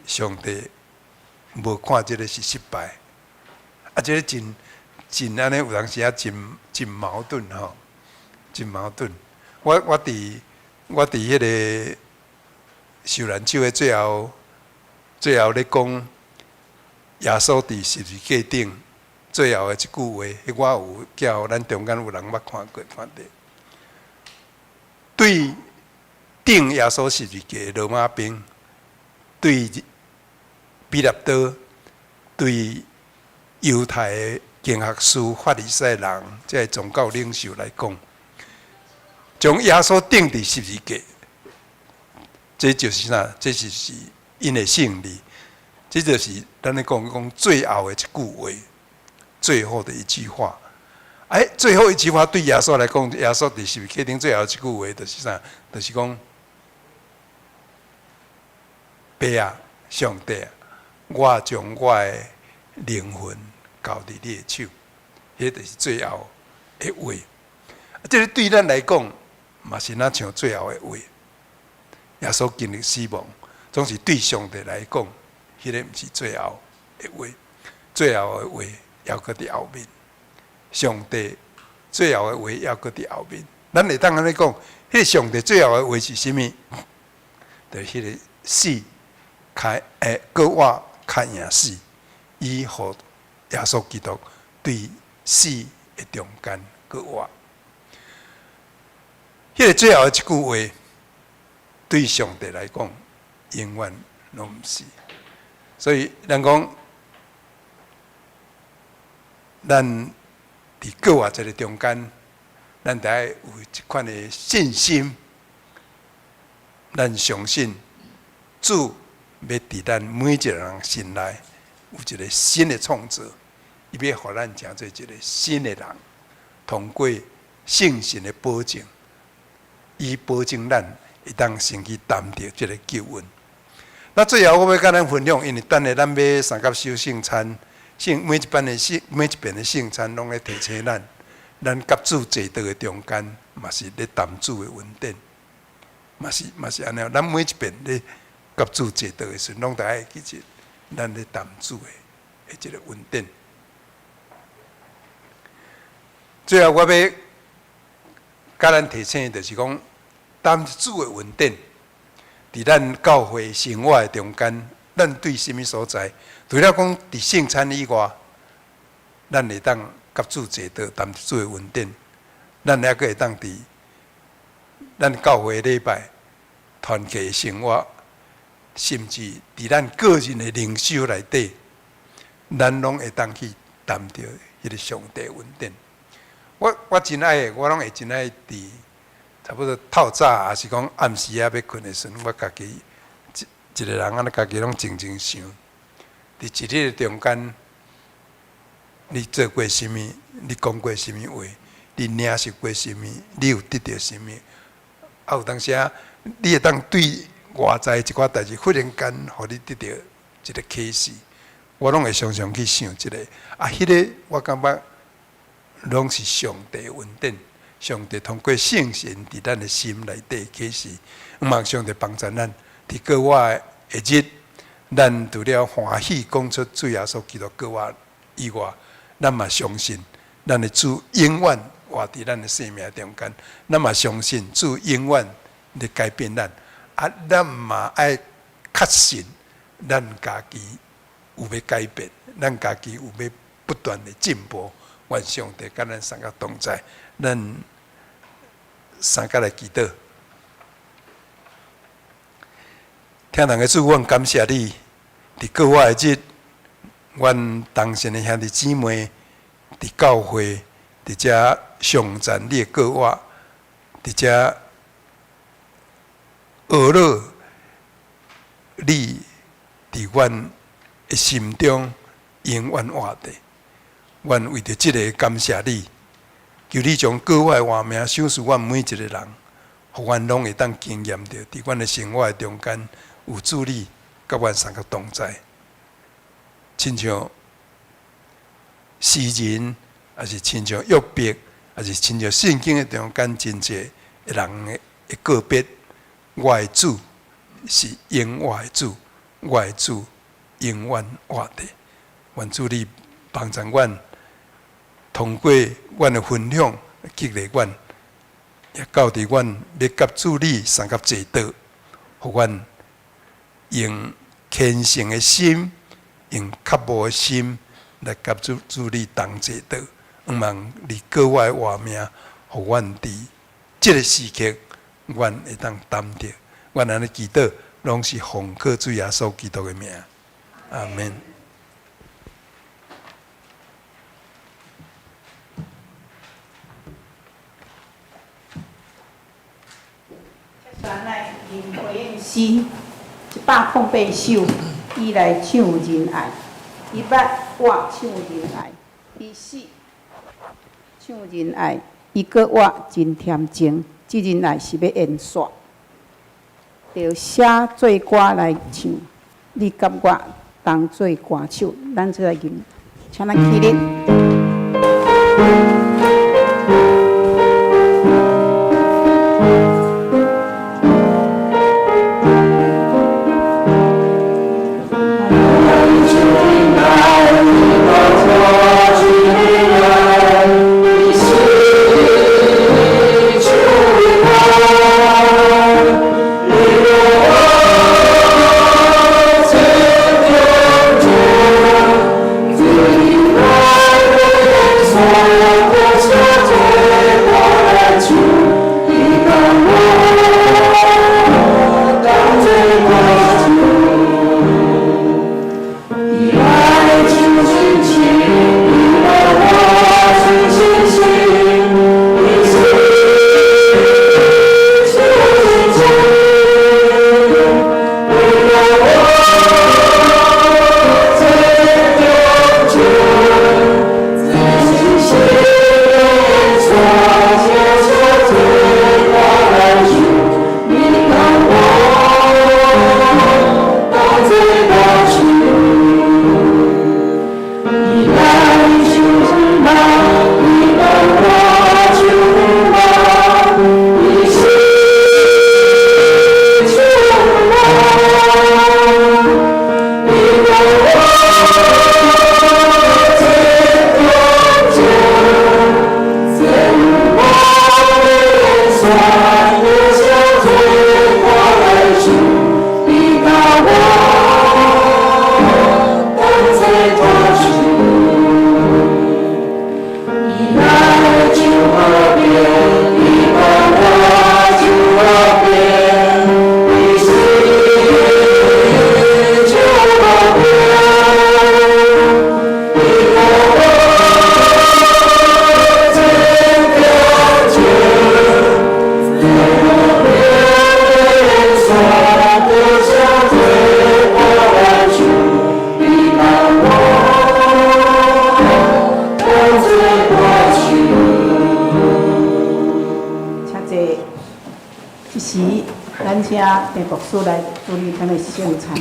上帝無看這个是失敗。啊，這个真真按呢，有當時啊，真真矛盾吼，真矛盾。我我佇我佇彼个受難酒的最後，最後咧講耶穌佇十字架頂最後的一句話，彼我有叫咱中間有人捌看過看著。對釘耶穌十字架的羅馬兵，對彼拉多，對猶太的經學師、法利賽人，這个宗教領袖來講，將耶穌釘佇十字架，這就是啥？這就是𪜶的勝利。這就是咱咧講講最後的一句話，最後的一句話。哎，最後一句話對耶穌來講，耶穌佇十字架頂最後一句話就是啥？就是講，爸啊，上帝啊，我將我的靈魂交佇你的手，彼就是最後的話。這个對咱來講，嘛是若像最後的話。耶穌經歷死亡，總是對上帝來講，彼个毋是最後的話。最後的話猶閣佇後面。上帝最後的話猶閣佇後面。咱會當按呢講，彼个上帝最後的話是啥物？就是彼个死，較會閣活較贏死，伊予耶穌基督對死的中間閣活。彼个最後的一句話，對上帝來講，永遠攏毋是。所以，咱講，咱佇閣活這个中間，咱著愛有一款的信心，咱相信主欲佇咱每一个人心內有一个新的創造，伊欲予咱成做一个新的人，通過聖神的保證，伊保證咱會當先去擔著這个救恩。那最後我欲佮咱分享，因為等下咱欲相佮守聖餐，聖每一班的聖每一遍的聖餐，攏咧提醒咱，咱佮主坐桌的中間，嘛是咧擔主的恩典，嘛是嘛是按呢。咱每一遍咧佮主坐道的時陣，攏著愛會記得咱咧擔主的這个恩典。最後我欲共咱提醒的，就是講擔主的恩典，佇咱教會生活的中間，咱對啥物所在？除了講佇聖餐以外，咱會當佮主坐道，擔主的恩典，咱猶閣會當佇咱教會禮拜團契的生活，甚至佇咱個人的靈修內底，咱攏會當去擔著彼个上帝恩典。我真愛的，我攏會真愛佇差不多透早，抑是講暗時仔欲睏的時陣，我家己一一个人按呢，家己攏靜靜想，佇一日的中間，你做過啥物？你講過啥物話？你領受過啥物？你有得著啥物？啊，有當時啊，你會當對外在一寡代誌，忽然間予你得著一个啟示，我攏會常常去想這个。啊，彼个我感覺攏是上帝恩典，上帝通過聖神佇咱的心內底啟示，望上帝幫助咱佇過活的日，咱除了歡喜講出主耶穌基督過活以外，咱嘛相信咱的主永遠活佇咱的生命中間，咱嘛相信主永遠咧改變咱，啊，咱嘛愛確信咱家己有欲改變，咱家己有欲不斷的進步。願上帝佮咱三个同在，咱三个來祈禱。天堂的主，阮感謝你，佇過活的日，阮同心的兄弟姊妹佇教會，佇遮頌讚你的過活，佇遮學了你佇阮的心中永遠活著。阮為著這个感謝你，求你將過活的活命賞賜阮每一个人，予阮攏會當經驗著，佇阮的生活的中間有主你佮阮相佮同在，親像詩人，抑是親像約伯，抑是親像聖經的中間真濟人的告別。我的主是永活的主，我的主永遠活著。願主你幫助阮，通過阮的分享激勵阮，也到佇阮欲佮主你相佮坐倒，予阮用虔誠的心，用渴慕的心來佮主你同坐倒。向望你過活的活命，予阮佇這个時刻，阮會當擔著。阮按呢祈禱，攏是奉靠主耶穌基督的名。阿們。接下來林慧燕詩108首，伊來唱仁愛，伊捌活唱仁愛，伊死唱仁愛，伊閣活真恬靜，這仁愛是欲延續，著寫做歌來唱，你佮我同做歌手，咱做來吟，請咱起立。 Thank you. 鄭牧師來主領咱的聖餐。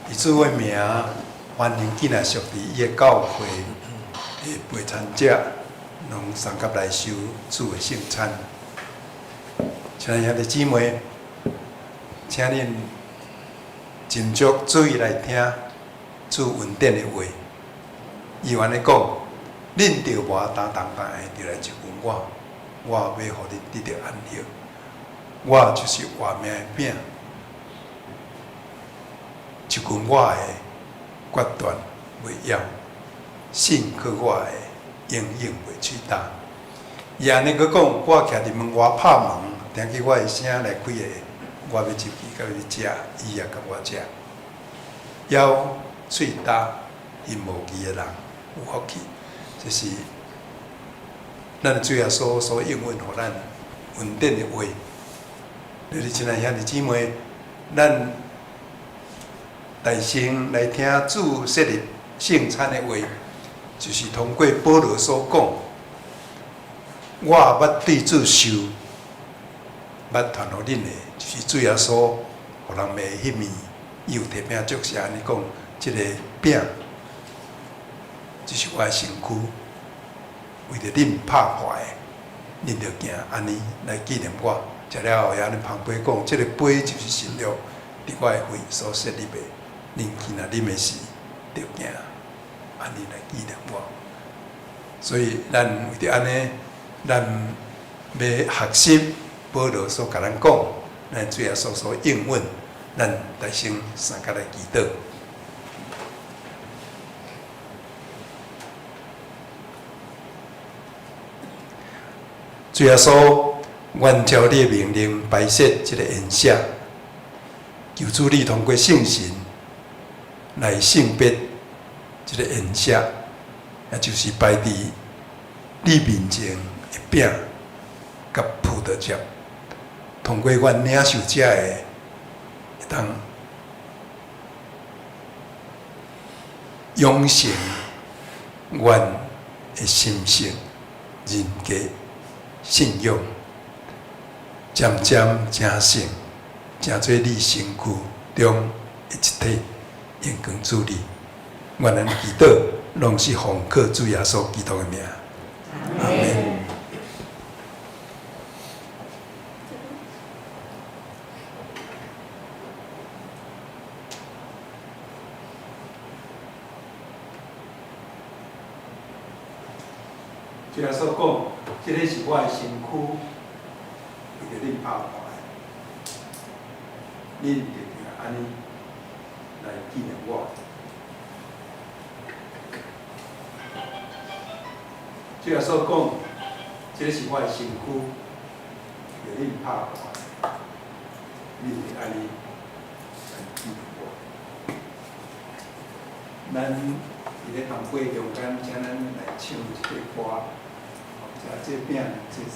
以主的名，歡迎囝仔屬佇伊的教會的陪餐者，攏相佮來受主的聖餐。親愛兄弟姊妹，請恁斟酌注意來聽主恩典的話。伊有按呢講：恁著無愛擔重擔的，著來就近我，我欲予恁得著安息。我就是活命的餅。就近我的決斷袂枵，信靠我的永遠袂喙焦。伊按呢閣講，我徛佇門外拍門，聽見我的聲來開的，我欲入去共伊食，伊也共我食。枵喙焦心無義的人有福氣，這是咱的主耶穌所應允予咱恩典的話。就是親愛兄弟姊妹，咱大聲來聽主設立聖餐的話，就是通過保羅所講，我捌對主受，捌傳予恁的，就是主耶穌予人賣彼暝，伊有提餅祝謝按呢講，這个餅就是我的身軀，為著恁拍破的，恁著行按呢來紀念我。食了後，會按呢捧杯講，這个杯就是新約，佇我的血所設立的。恁去若啉的時，著行按呢來紀念我。所以，咱為著按呢，咱欲學習保羅所共咱講，咱主耶穌所應允，咱大聲相佮來祈禱。主耶穌，按照你的命令擺設這个筵席，求主你通過聖神來聖別這个筵席，也就是擺佇你面前的餅佮葡萄汁，通過阮領受者的，會當養成阮的心性、人格、信仰，漸漸成聖，成做你身軀中的一體，榮光主你。願咱祈禱，攏是奉靠主耶穌基督的名。阿們。主耶穌講，這个是我的身軀，為著恁拍破的，恁著按呢來紀念我。主耶穌講，這个是我的身軀，為著恁拍破的，恁著按呢來紀念我。咱佇咧堂會中間，請咱來唱一个歌，食這餅，這杯。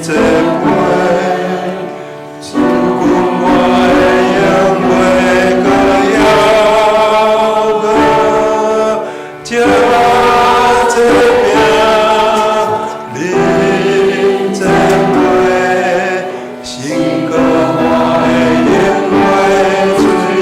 這杯，就阮我的永袂閣枵渴，食這餅，啉這杯，心閣活的永袂喙。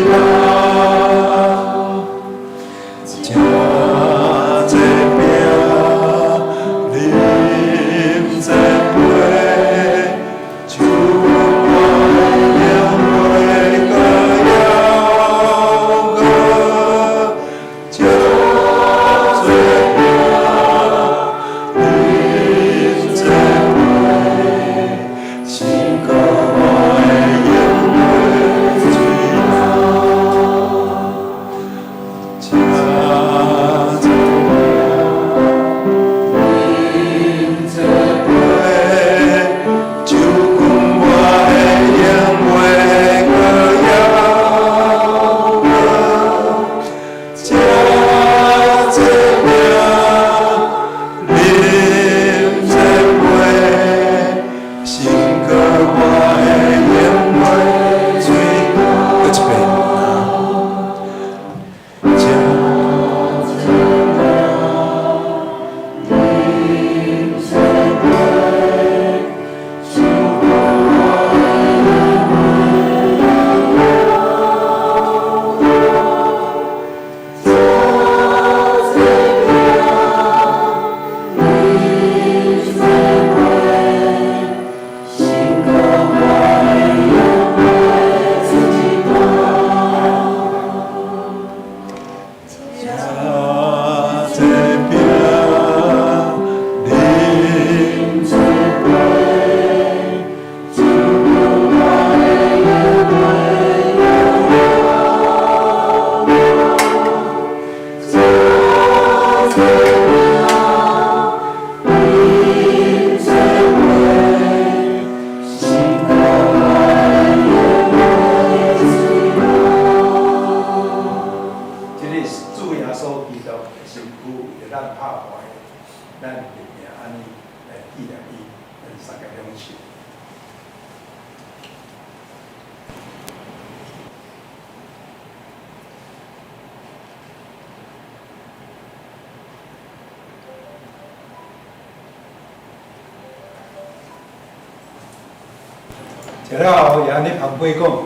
食了後，伊按呢捧杯講：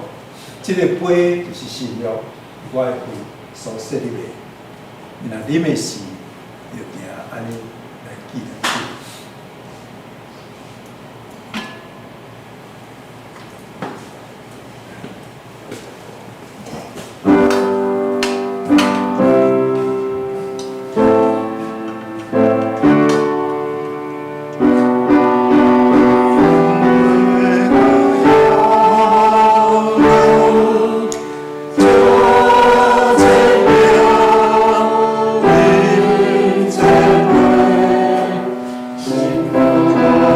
這个杯就是新約，我的血所設立的。你若啉的時，就定按呢來紀念主。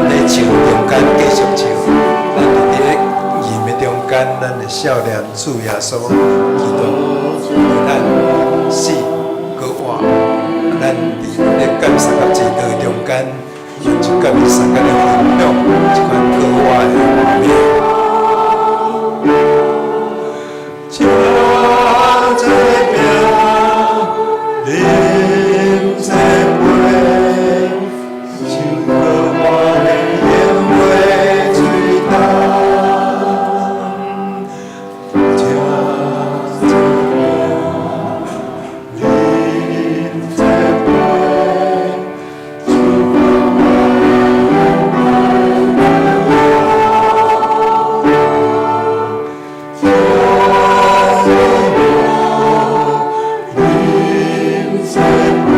咧唱中間繼續唱，咱佇咧吟的中間，咱會少年主耶穌基督為咱死閣活，咱佇咧感謝佮祈禱的中間，咱就佮伊相共來分享這款閣活的畫面。吃這餅，啉這杯，就閣活的永袂吹干。吃這餅，啉這杯，就閣活的啉這杯，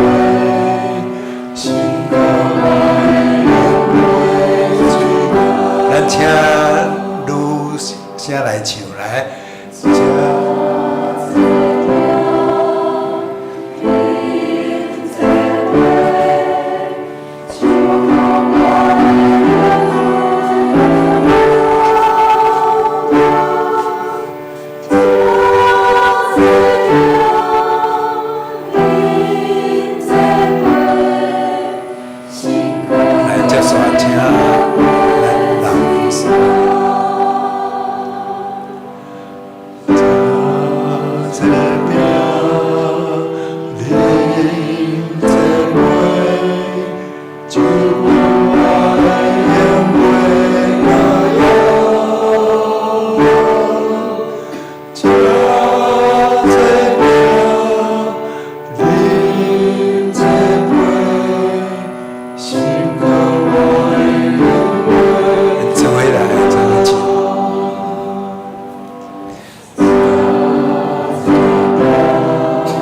咱請女聲來唱來。吃來接續請咱男聲。吃這餅，啉這杯，就閣活的永袂搖。吃這餅，啉這杯，心閣活的永袂做伙來，做伙唱。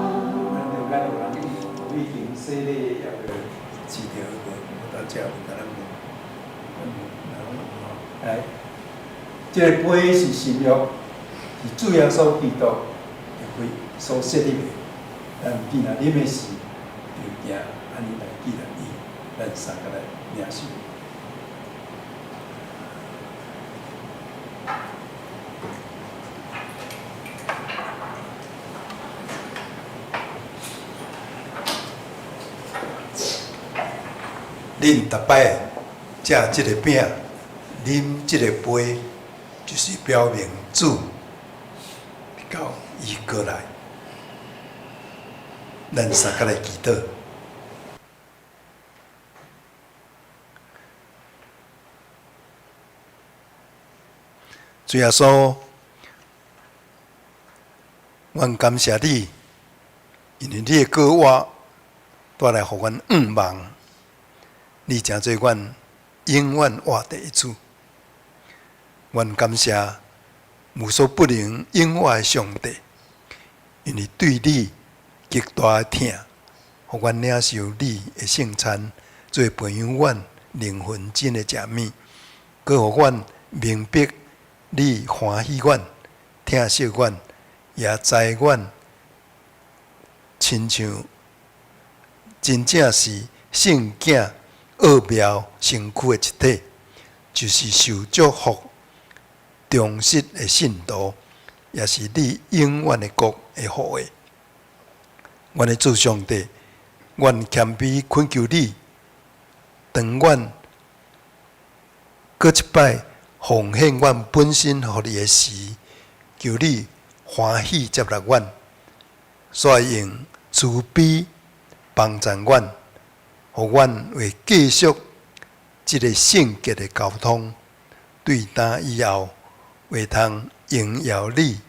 咱中間有人已經洗禮，也未記著無？無當遮有敢若無？來，這个杯是新約，是主耶穌基督的血所設立的。咱既若啉的時，就定按呢來紀念伊，咱三个來領受。恁逐擺食這个餅，啉這个杯，就是表明主到伊閣來。咱三个來祈禱。主耶穌，阮感謝你，因為你的閣活帶來予阮向望，你成做阮永遠活著的主。阮感謝無所不能、永活的上帝，因為對你極大的疼，予阮領受你的聖餐，做培養阮靈魂真的食物，閣予阮明白你歡喜阮、疼惜阮，也知阮親像真正是聖囝奧妙身軀的一體，就是受祝福忠實的信徒，也是你永遠的國的呼喚。阮的主上帝，阮謙卑懇求你，當阮閣一擺奉獻阮本身予你的時，求你歡喜接納阮，煞用慈悲幫贊阮，予阮會繼續這個聖潔的交通，對今以後會通榮耀你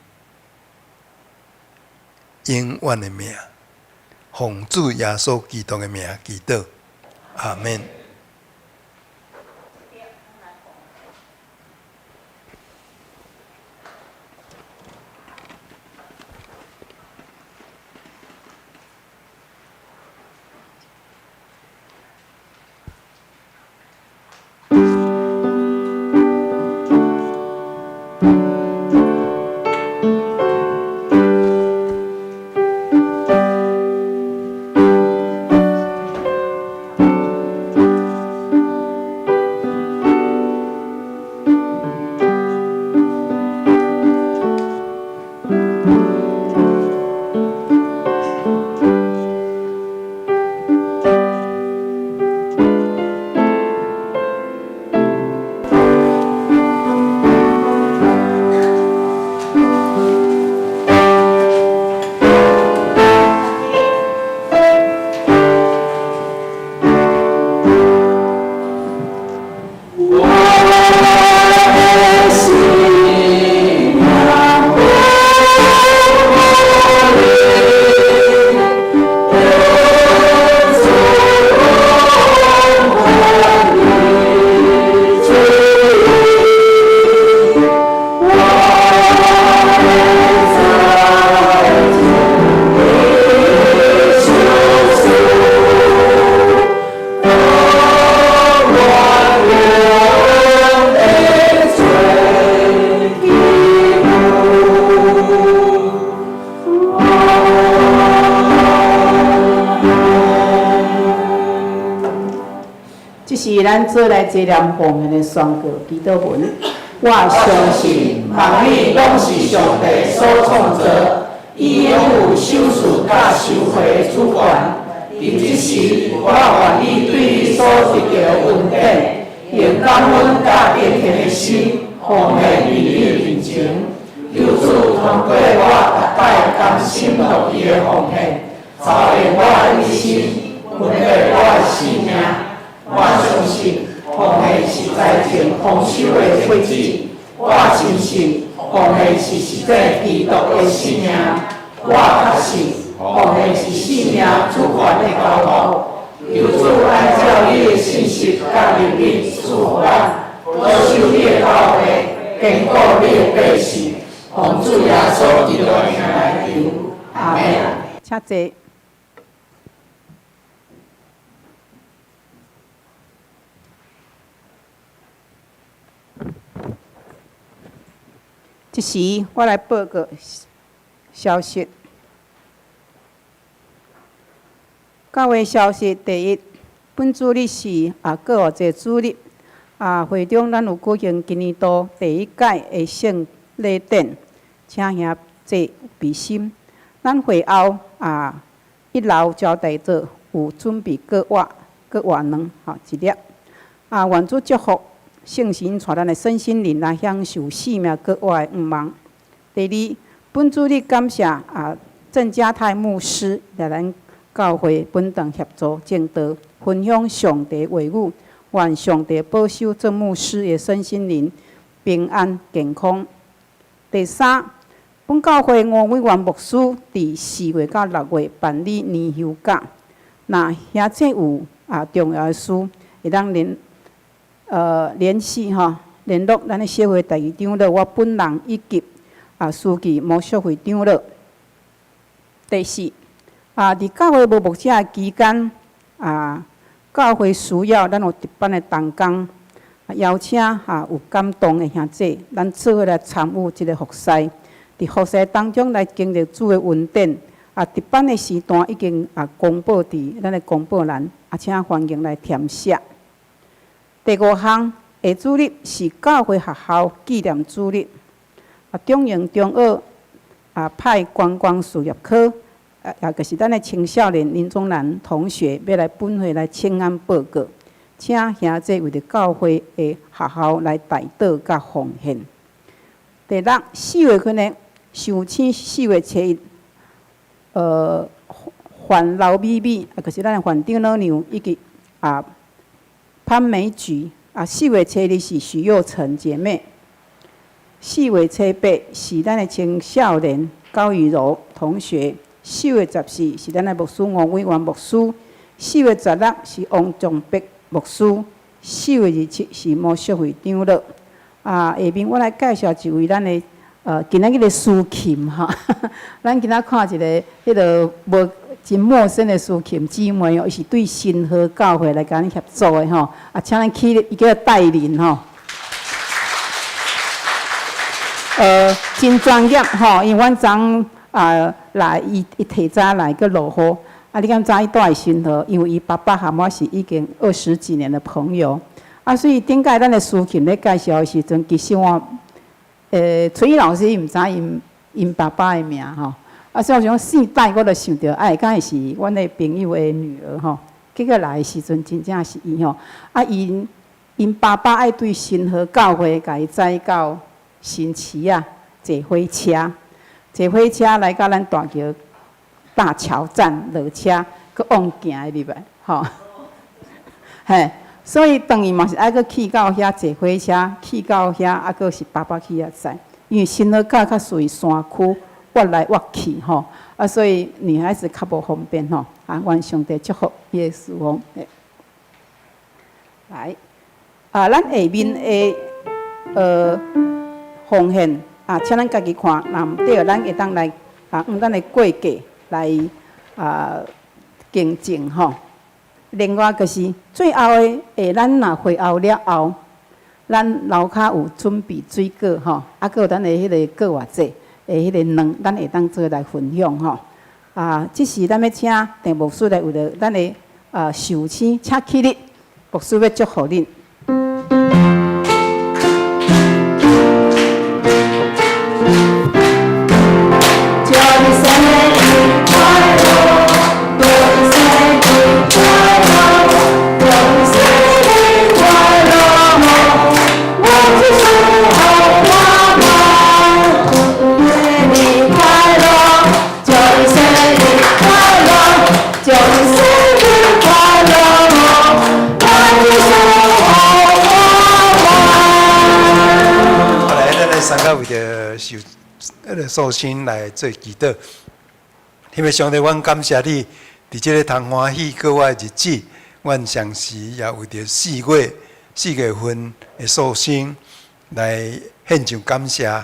永遠的名，奉主耶穌基督的名祈禱，阿們。這是咱做來紀念奉獻的宣告祈禱文。我相信萬物攏是上帝所創造，伊擁有賞賜佮收回的主權。佇這時，我願意對你所得著的恩典，用感恩佮敬虔的心奉獻佇你面前。求主通過我逐擺甘心樂意的奉獻，操練我的一生，訓練我的性命。我相信奉獻是財政豐收的果子。我深信奉獻是實踐基督的生命。我確信奉獻是生命主權的交託。求主按照你的信實佮憐憫賜予咱，保守你的教會，堅固你的百姓。奉主耶穌基督的名來求，阿們。請坐。這時，我來報告消息。教會消息第一，本主日是復活節主日。會中咱有舉行今年度第一屆的聖禮典，請兄弟備心。咱會後一樓招待所有準備閣活卵一粒。願主祝福。聖神帶咱的身心靈來享受生命閣活的願望。第二，本主日感謝鄭家泰牧師來咱教會本堂協助證道，分享上帝話語，願上帝保守鄭牧師的身心靈平安健康。第三，本教會吳委員牧師佇4月到6月辦理年休假，若兄弟有重要的事，會當聯繫聯絡咱的協會第二長老我本人以及書記毛淑慧長老。第四，佇教會無牧者的期間，教會需要咱有值班的同工，邀請有感動的兄弟，咱做伙來參與這個服事。佇服事當中來經歷主的恩典。值班的時段已經公布佇咱的公布欄，請歡迎來填寫。第五項，下主日是教會學校紀念主日。中營中學派觀光事業科，也就是咱的青少年林宗南同學欲來本會來請安報告，請兄弟為著教會的學校來代禱佮奉獻。第六，4月份的壽星4月7日，范老美美，就是咱的范長老娘以及潘美菊，4月7日是許佑成姐妹。4月8是咱的青少年高雨柔同學。4月14是咱的牧師吳偉元牧師。4月16是王仲伯牧師。4月27是毛淑慧長老。下面我來介紹一位咱的今仔日的司琴吼，咱今仔看一个彼个無真陌生的司琴姊妹哦，伊是對新和教會來共咱協助的吼。請咱起立，伊叫做戴琳吼。真專業吼，因為阮昨來，伊提早來閣落雨，你敢知伊住佇新和？因為伊爸爸和我是已經20幾年的朋友，所以頂擺咱的司琴咧介紹的時陣，其實我，崔英老師伊毋知𪜶𪜶爸爸的名吼，所以我想姓戴，我就想著，敢會是阮的朋友的女兒吼，結果來的時陣真正是伊吼，𪜶爸爸愛對新和教會共伊載到新市啊，坐火車，坐火車來到咱大橋大橋站落車，閣往行入來，吼，嘿，所以轉去嘛是愛閣去到遐坐火車，去到遐，閣是爸爸去遐載，因為新和教較屬於山區，挖來挖去吼，所以女孩子較無方便吼，願上帝祝福伊的侍奉。來，咱下面的奉獻請咱家己看，若毋對，咱會當來用咱的過價來敬證吼。另外就是最後的，咱若會後了後，咱樓跤有準備水果吼，閣有咱的彼個過活節的彼個卵，咱會當做來分享吼。這時咱欲請鄭牧師來為著咱的壽星，請起立，牧師欲祝福恁。祝你生日快樂，祝你生日快樂，祝你生日快樂，萬事順好花滿。祝你快樂，祝你生日快樂，祝你生日快樂，萬事順好花滿。好來，咱來三個為著受彼个壽星來做祈禱。天父上帝，阮感謝你，佇這个通歡喜過活的日子，阮同時也為著4月份的壽星來獻上感謝。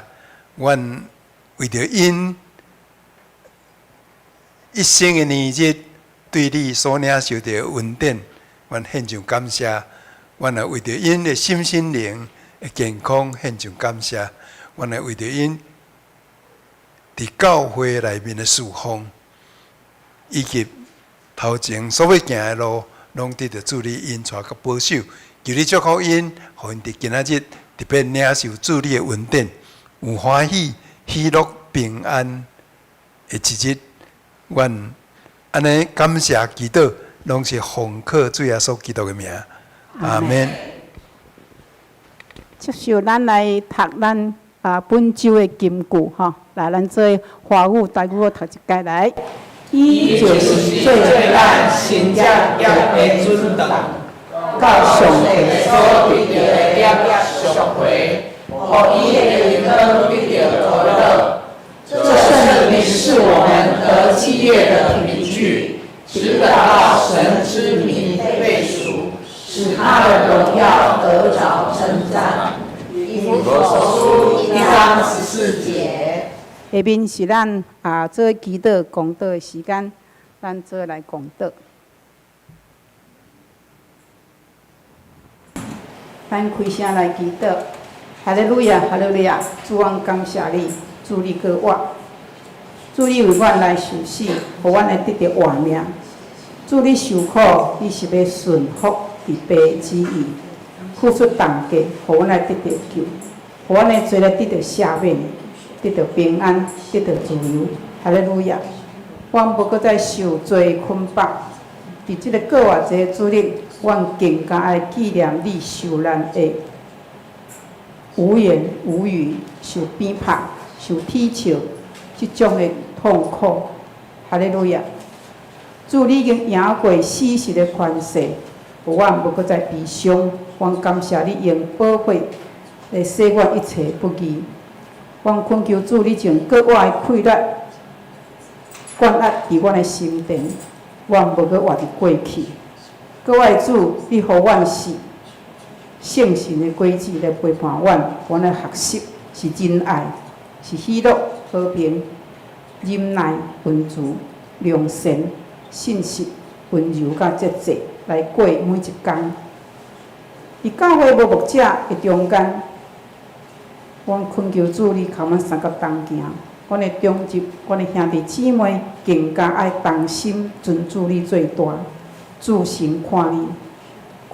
阮為著𪜶一生的年日對你所領受的恩典，阮獻上感謝。阮也為著𪜶的心身靈的健康獻上感謝。阮也為著𪜶佇教會內面的侍奉，以及頭前所欲行的路，攏得著主你引帶佮保守。求你祝福𪜶，予𪜶佇今仔日特別領受主你的恩典，有歡喜、喜樂、平安的一日。阮按呢感謝祈禱，攏是奉靠主耶穌基督的名。阿們。接受咱來讀咱本週的金句吼，來，咱做華語、台語讀一擺來。伊就是做咱神蹟業的准當，到上帝所得著的業贖回，予伊的靈恩得著可樂。這聖靈是我們得基業的憑據，直等到神之民被贖，使他的榮耀得著稱讚。以弗所書1章14節。下面是咱做祈禱講道的時間，咱做來講道。咱開聲來祈禱，哈利路亞，哈利路亞，主，阮感謝你，主你閣活，主你為阮來受死，予阮會得著活命。主你受苦，你是欲順服佇父旨意，付出重價，予阮來得著救，予阮的罪來得著赦免。得著平安，得著自由。哈利路亞！阮無閣再受罪捆綁。佇這个復活節主日，阮更加愛紀念你受難的無言無語、受鞭拍、受啼笑這種的痛苦。哈利路亞！主，你已經贏過死神的權勢，予阮無閣再悲傷。阮感謝你用寶血來洗阮一切不義。阮懇求主，你將閣活的氣力灌壓佇阮的心田，阮無閣活佇過去。閣活的主，你予阮是聖神的果子來陪伴阮，阮來學習是仁愛，是喜樂、和平、忍耐、溫慈、良善、信實、溫柔佮節制來過每一工。佇教會無牧者的中間，阮懇求主，你共阮相佮同行。阮的長執，阮的兄弟姊妹更加愛同心尊主你做大，主神看你，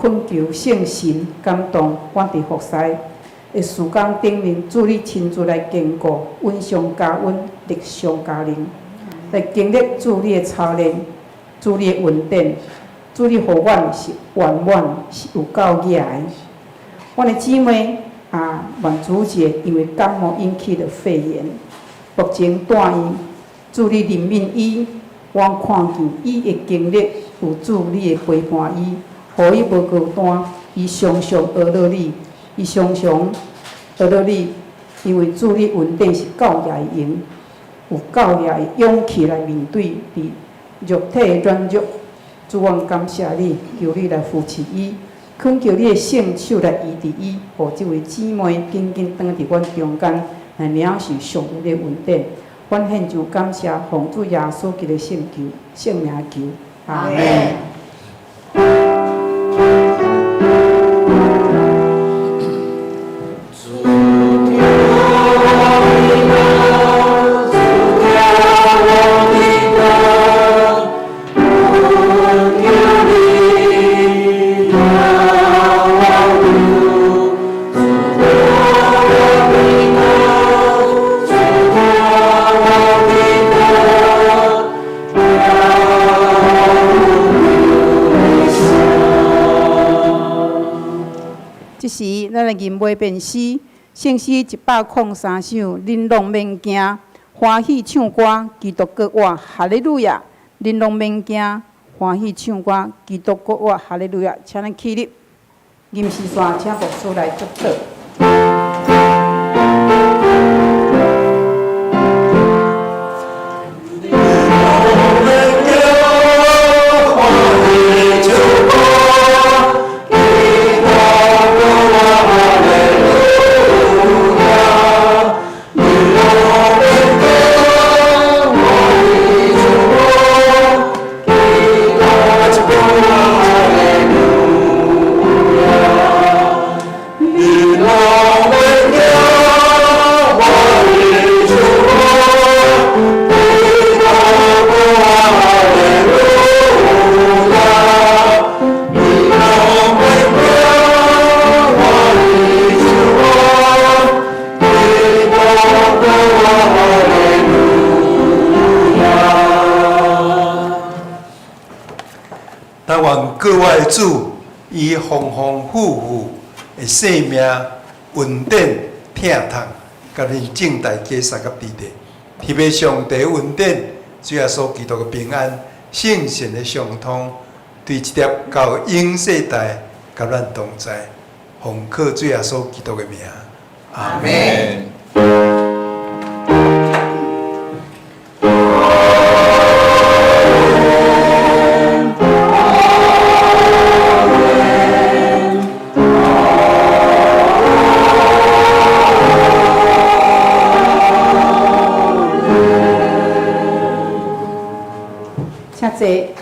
懇求聖神感動，阮佇服侍的事工頂面，主你親自來堅固，恩上加恩，力上加力，來經歷主你的操練，主你的恩典，主你予阮是圓滿，是有夠額的。阮的姊妹啊，萬主節因為感冒引起的肺炎，目前住院，主你憐憫伊，阮看見伊的經歷有主你的陪伴伊，予伊無孤單，伊常常學著你，伊常常學著你，因為主你恩典是夠額的用，有夠額的勇氣來面對佇肉體的軟弱。主，阮感謝你，求你來扶持伊，懇求你的聖手來醫治伊，予這位姊妹緊緊轉佇阮中間，來領受上帝的恩典。阮獻上感謝，奉主耶穌基督聖求，聖名求，阿門。這時，咱來吟尾便詩，聖詩103首，恁攏免驚，歡喜唱歌，基督閣活，哈利路亞！恁攏免驚，歡喜唱歌，基督閣活，哈利路亞！請咱起立，吟詩煞，請牧師來祝禱。但願閣活的主以豐豐富富的生命、恩典、疼痛，共恁眾大家相佮佇咧。特別上帝恩典，主耶穌基督的平安、聖神的相通，對這粒到永世代，佮咱同在。奉靠主耶穌基督的名，阿門。請坐。